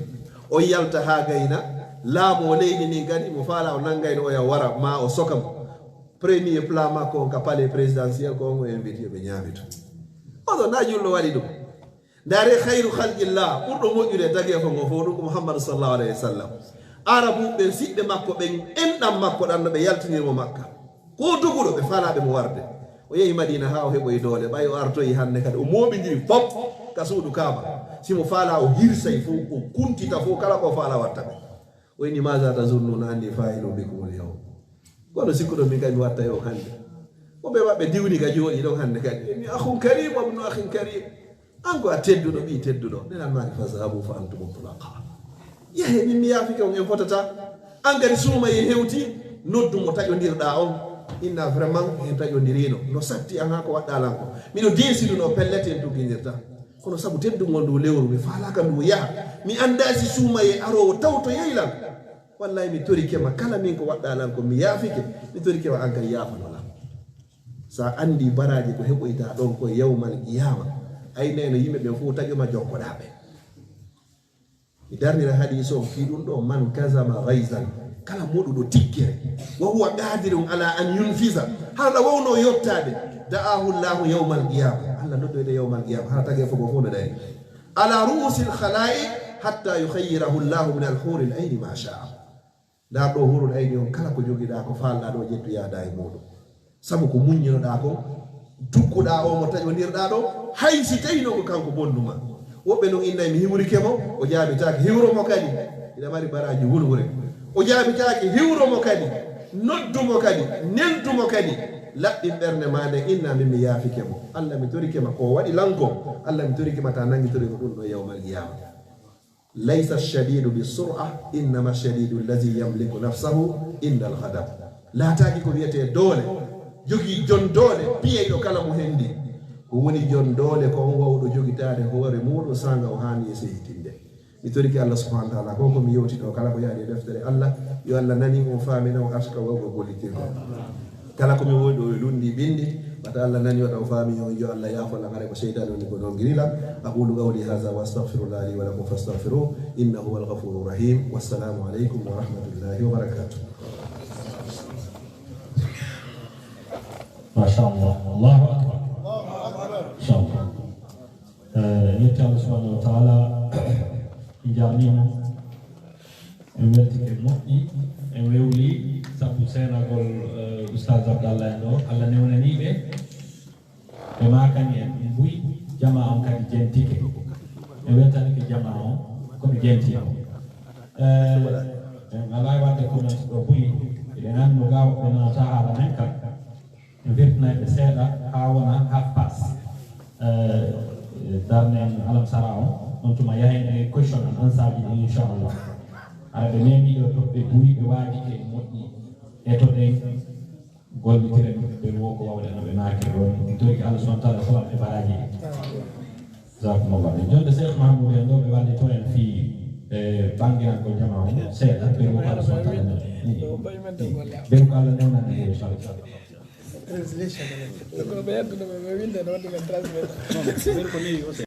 O yalta haa gayna, laamu o leydi ndin kadi, mo faala o nanngayno oya wara, maa o soka mo. Premier plat makko on ka palais présidentiel, ko on o invite yo ɓe ñaami to. Oɗo na julɗo waɗi ɗum. Ndaaree khayru khalqillah, ɓurɗo moƴƴude e tageefo ngo fof ɗum ko Muhammadu sallallahu alayhi wa sallam. Arabuɓe ɓen, siɓɓe makko ɓen, enɗam makko ɗan no ɓe yaltinir mo Makka. Ko doguɗo, ɓe faalaaɓe mo warde. O yehi Madiina haa o heɓoyi doole, ɓay o artoyi hannde kadi, o mooɓindiri fof ka suudu Kaaba. Si mo faalaa o hirsay fof, o kuntita fof, kala ko faalaa watta ɓe. O inni, "Maaza tazunnuuna anni faa'ilun bikumul yawm?" Ko no sikkuɗon min kadi mi watta e on hannde? Ko ɓe maɓɓe diwni ka jooɗi ɗon hannde kadi. Inni, "Akhun karim, wabnu akhin karim." An ko a tedduɗo, ɓii tedduɗo. Nden an maaki, "Fazhabu fa antumu tulaqa." Yahe, min mi yaafike on, en fotata. An kadi suumayee hewti, noddu mo taƴondirɗaa on. Inna vraiment en taƴondirino. No satti an haa ko waɗɗaa lan ko. Miɗo deesiduno pellet en tugginirta. Kono sabu teddungol ndu lewru, mi faalaaka ndu yaha. Mi anndaa si suumayee aroowo tawtoyay lan. Wallahi mi torike ma, kala min ko waɗɗaa lan ko mi yaafike. Mi torike ma an kadi yaafano lan. Sa anndi baraaji ko heɓoyta ɗon ko yawmal qiyaama. Aynayno yimɓe ɓen fof taƴo ma jokkoɗaa ɓe. Mi darnira hadiis on fii ɗum ɗo, "Man kazama ghayzan," kala moɗuɗo tikkere, "wa huwa qadirun ala an yunfiza," hara ɗa wawno yottaade, "da'ahu Allahu yawmal qiyama," Allah noddoyde yawmal qiyama, hara tagee fof ko fof no ɗaye, "ala ru'usil khalaiq hatta yukhayyirahu Allahu min al huril ayni ma sha'a." Ndaa ɗo hurul ayni on, kala ko jogiɗaa, ko faalɗaa ɗo, ƴettu yaada e muuɗum. Sabu ko muññinoɗaa kon, tukkuɗaa o mo taƴondirɗaa ɗo, hay si tawino ko kanko bonnuma. Woɓɓe non innay mi hiwrike mo, o jaabitaake, hiwro mo kadi. Ina mari baraaji wulwure. O jaabitaake, hiwro mo kadi. Noddu mo kadi, neldu mo kadi. Laɓɓin ɓernde maa nden, inna min mi yaafike mo. Allah mi torike ma ko o waɗi lan ko. Allah mi torike ma ta nangitori mo ɗum ɗo yawmal qiyama. Laysa shadidu bi sur'a, innama shadidu allazi yamliku nafsahu inda al-ghadab. Laataaki ko wiyetee doole, jogii jon doole, piyeyɗo kala mo hendi. Ko woni jon doole, ko on wawɗo jogitaade hoore muuɗum saanga o haani e sehitinde. Mi torike Allah subhanahu wa ta'ala, ko ko mi yewti ɗo kala ko yaadi e deftere Allah, yo Allah nani on, faamina on, arsuka wawgo gollitirgo. Kala ko mi woni ɗo e lunndi binndi, wata Allah nani wata o faami on, yo Allah yaafo lan, haray ko seytaane woni ko ɗon girila. أقول قولي هذا وأستغفر الله لي ولكم فاستغفروه إنه هو الغفور الرحيم. والسلام عليكم ورحمة الله وبركاته. Masha Allah. Allahu akbar. Masha Allah. Eh, yetti Allah subhanahu wa ta'ala. En jarnima. En weltike moƴƴi, en wewli, sabu seenagol, eh, Oustaz Abdallah en ɗo. Allah newnani ɓe. Ɓe maakani en, ɓe mbuyi, jamaa on kadi jentike. Ɓe weltanike jamaa on, ko ɓe jenti on. Eh, en alaa waɗde commence ɗo buy, eɗen anndi no gaaw ɓe nanata haala men kan. En wertinay ɓe seeɗa haa wona half past. Eh, darnen alam sara on, on tuma yahen e question and answer ji ɗin, inchallah. Ara ɓe memi ɗo toɓɓe buy, ɓe waajike moƴƴi. E to ɗen gollitire ɗum, ɓe wo ko wawde no ɓe maakiri ɗon. Mi torike Allah subhanahu wa ta'ala fof e baraaji ɗi. Jazakumullah. Jonde Cheikh Mahamoud en ɗo, ɓe wallito en fii, eh, banngirangol jamaa on seeɗa, ɓe wo ko Allah subhanahu wa ta'ala ne-, ni. Ɓe ko Allah newnande mo, inchallah. Translation. Ko ɓe adduno ɓe, ɓe winda no waɗi men translate.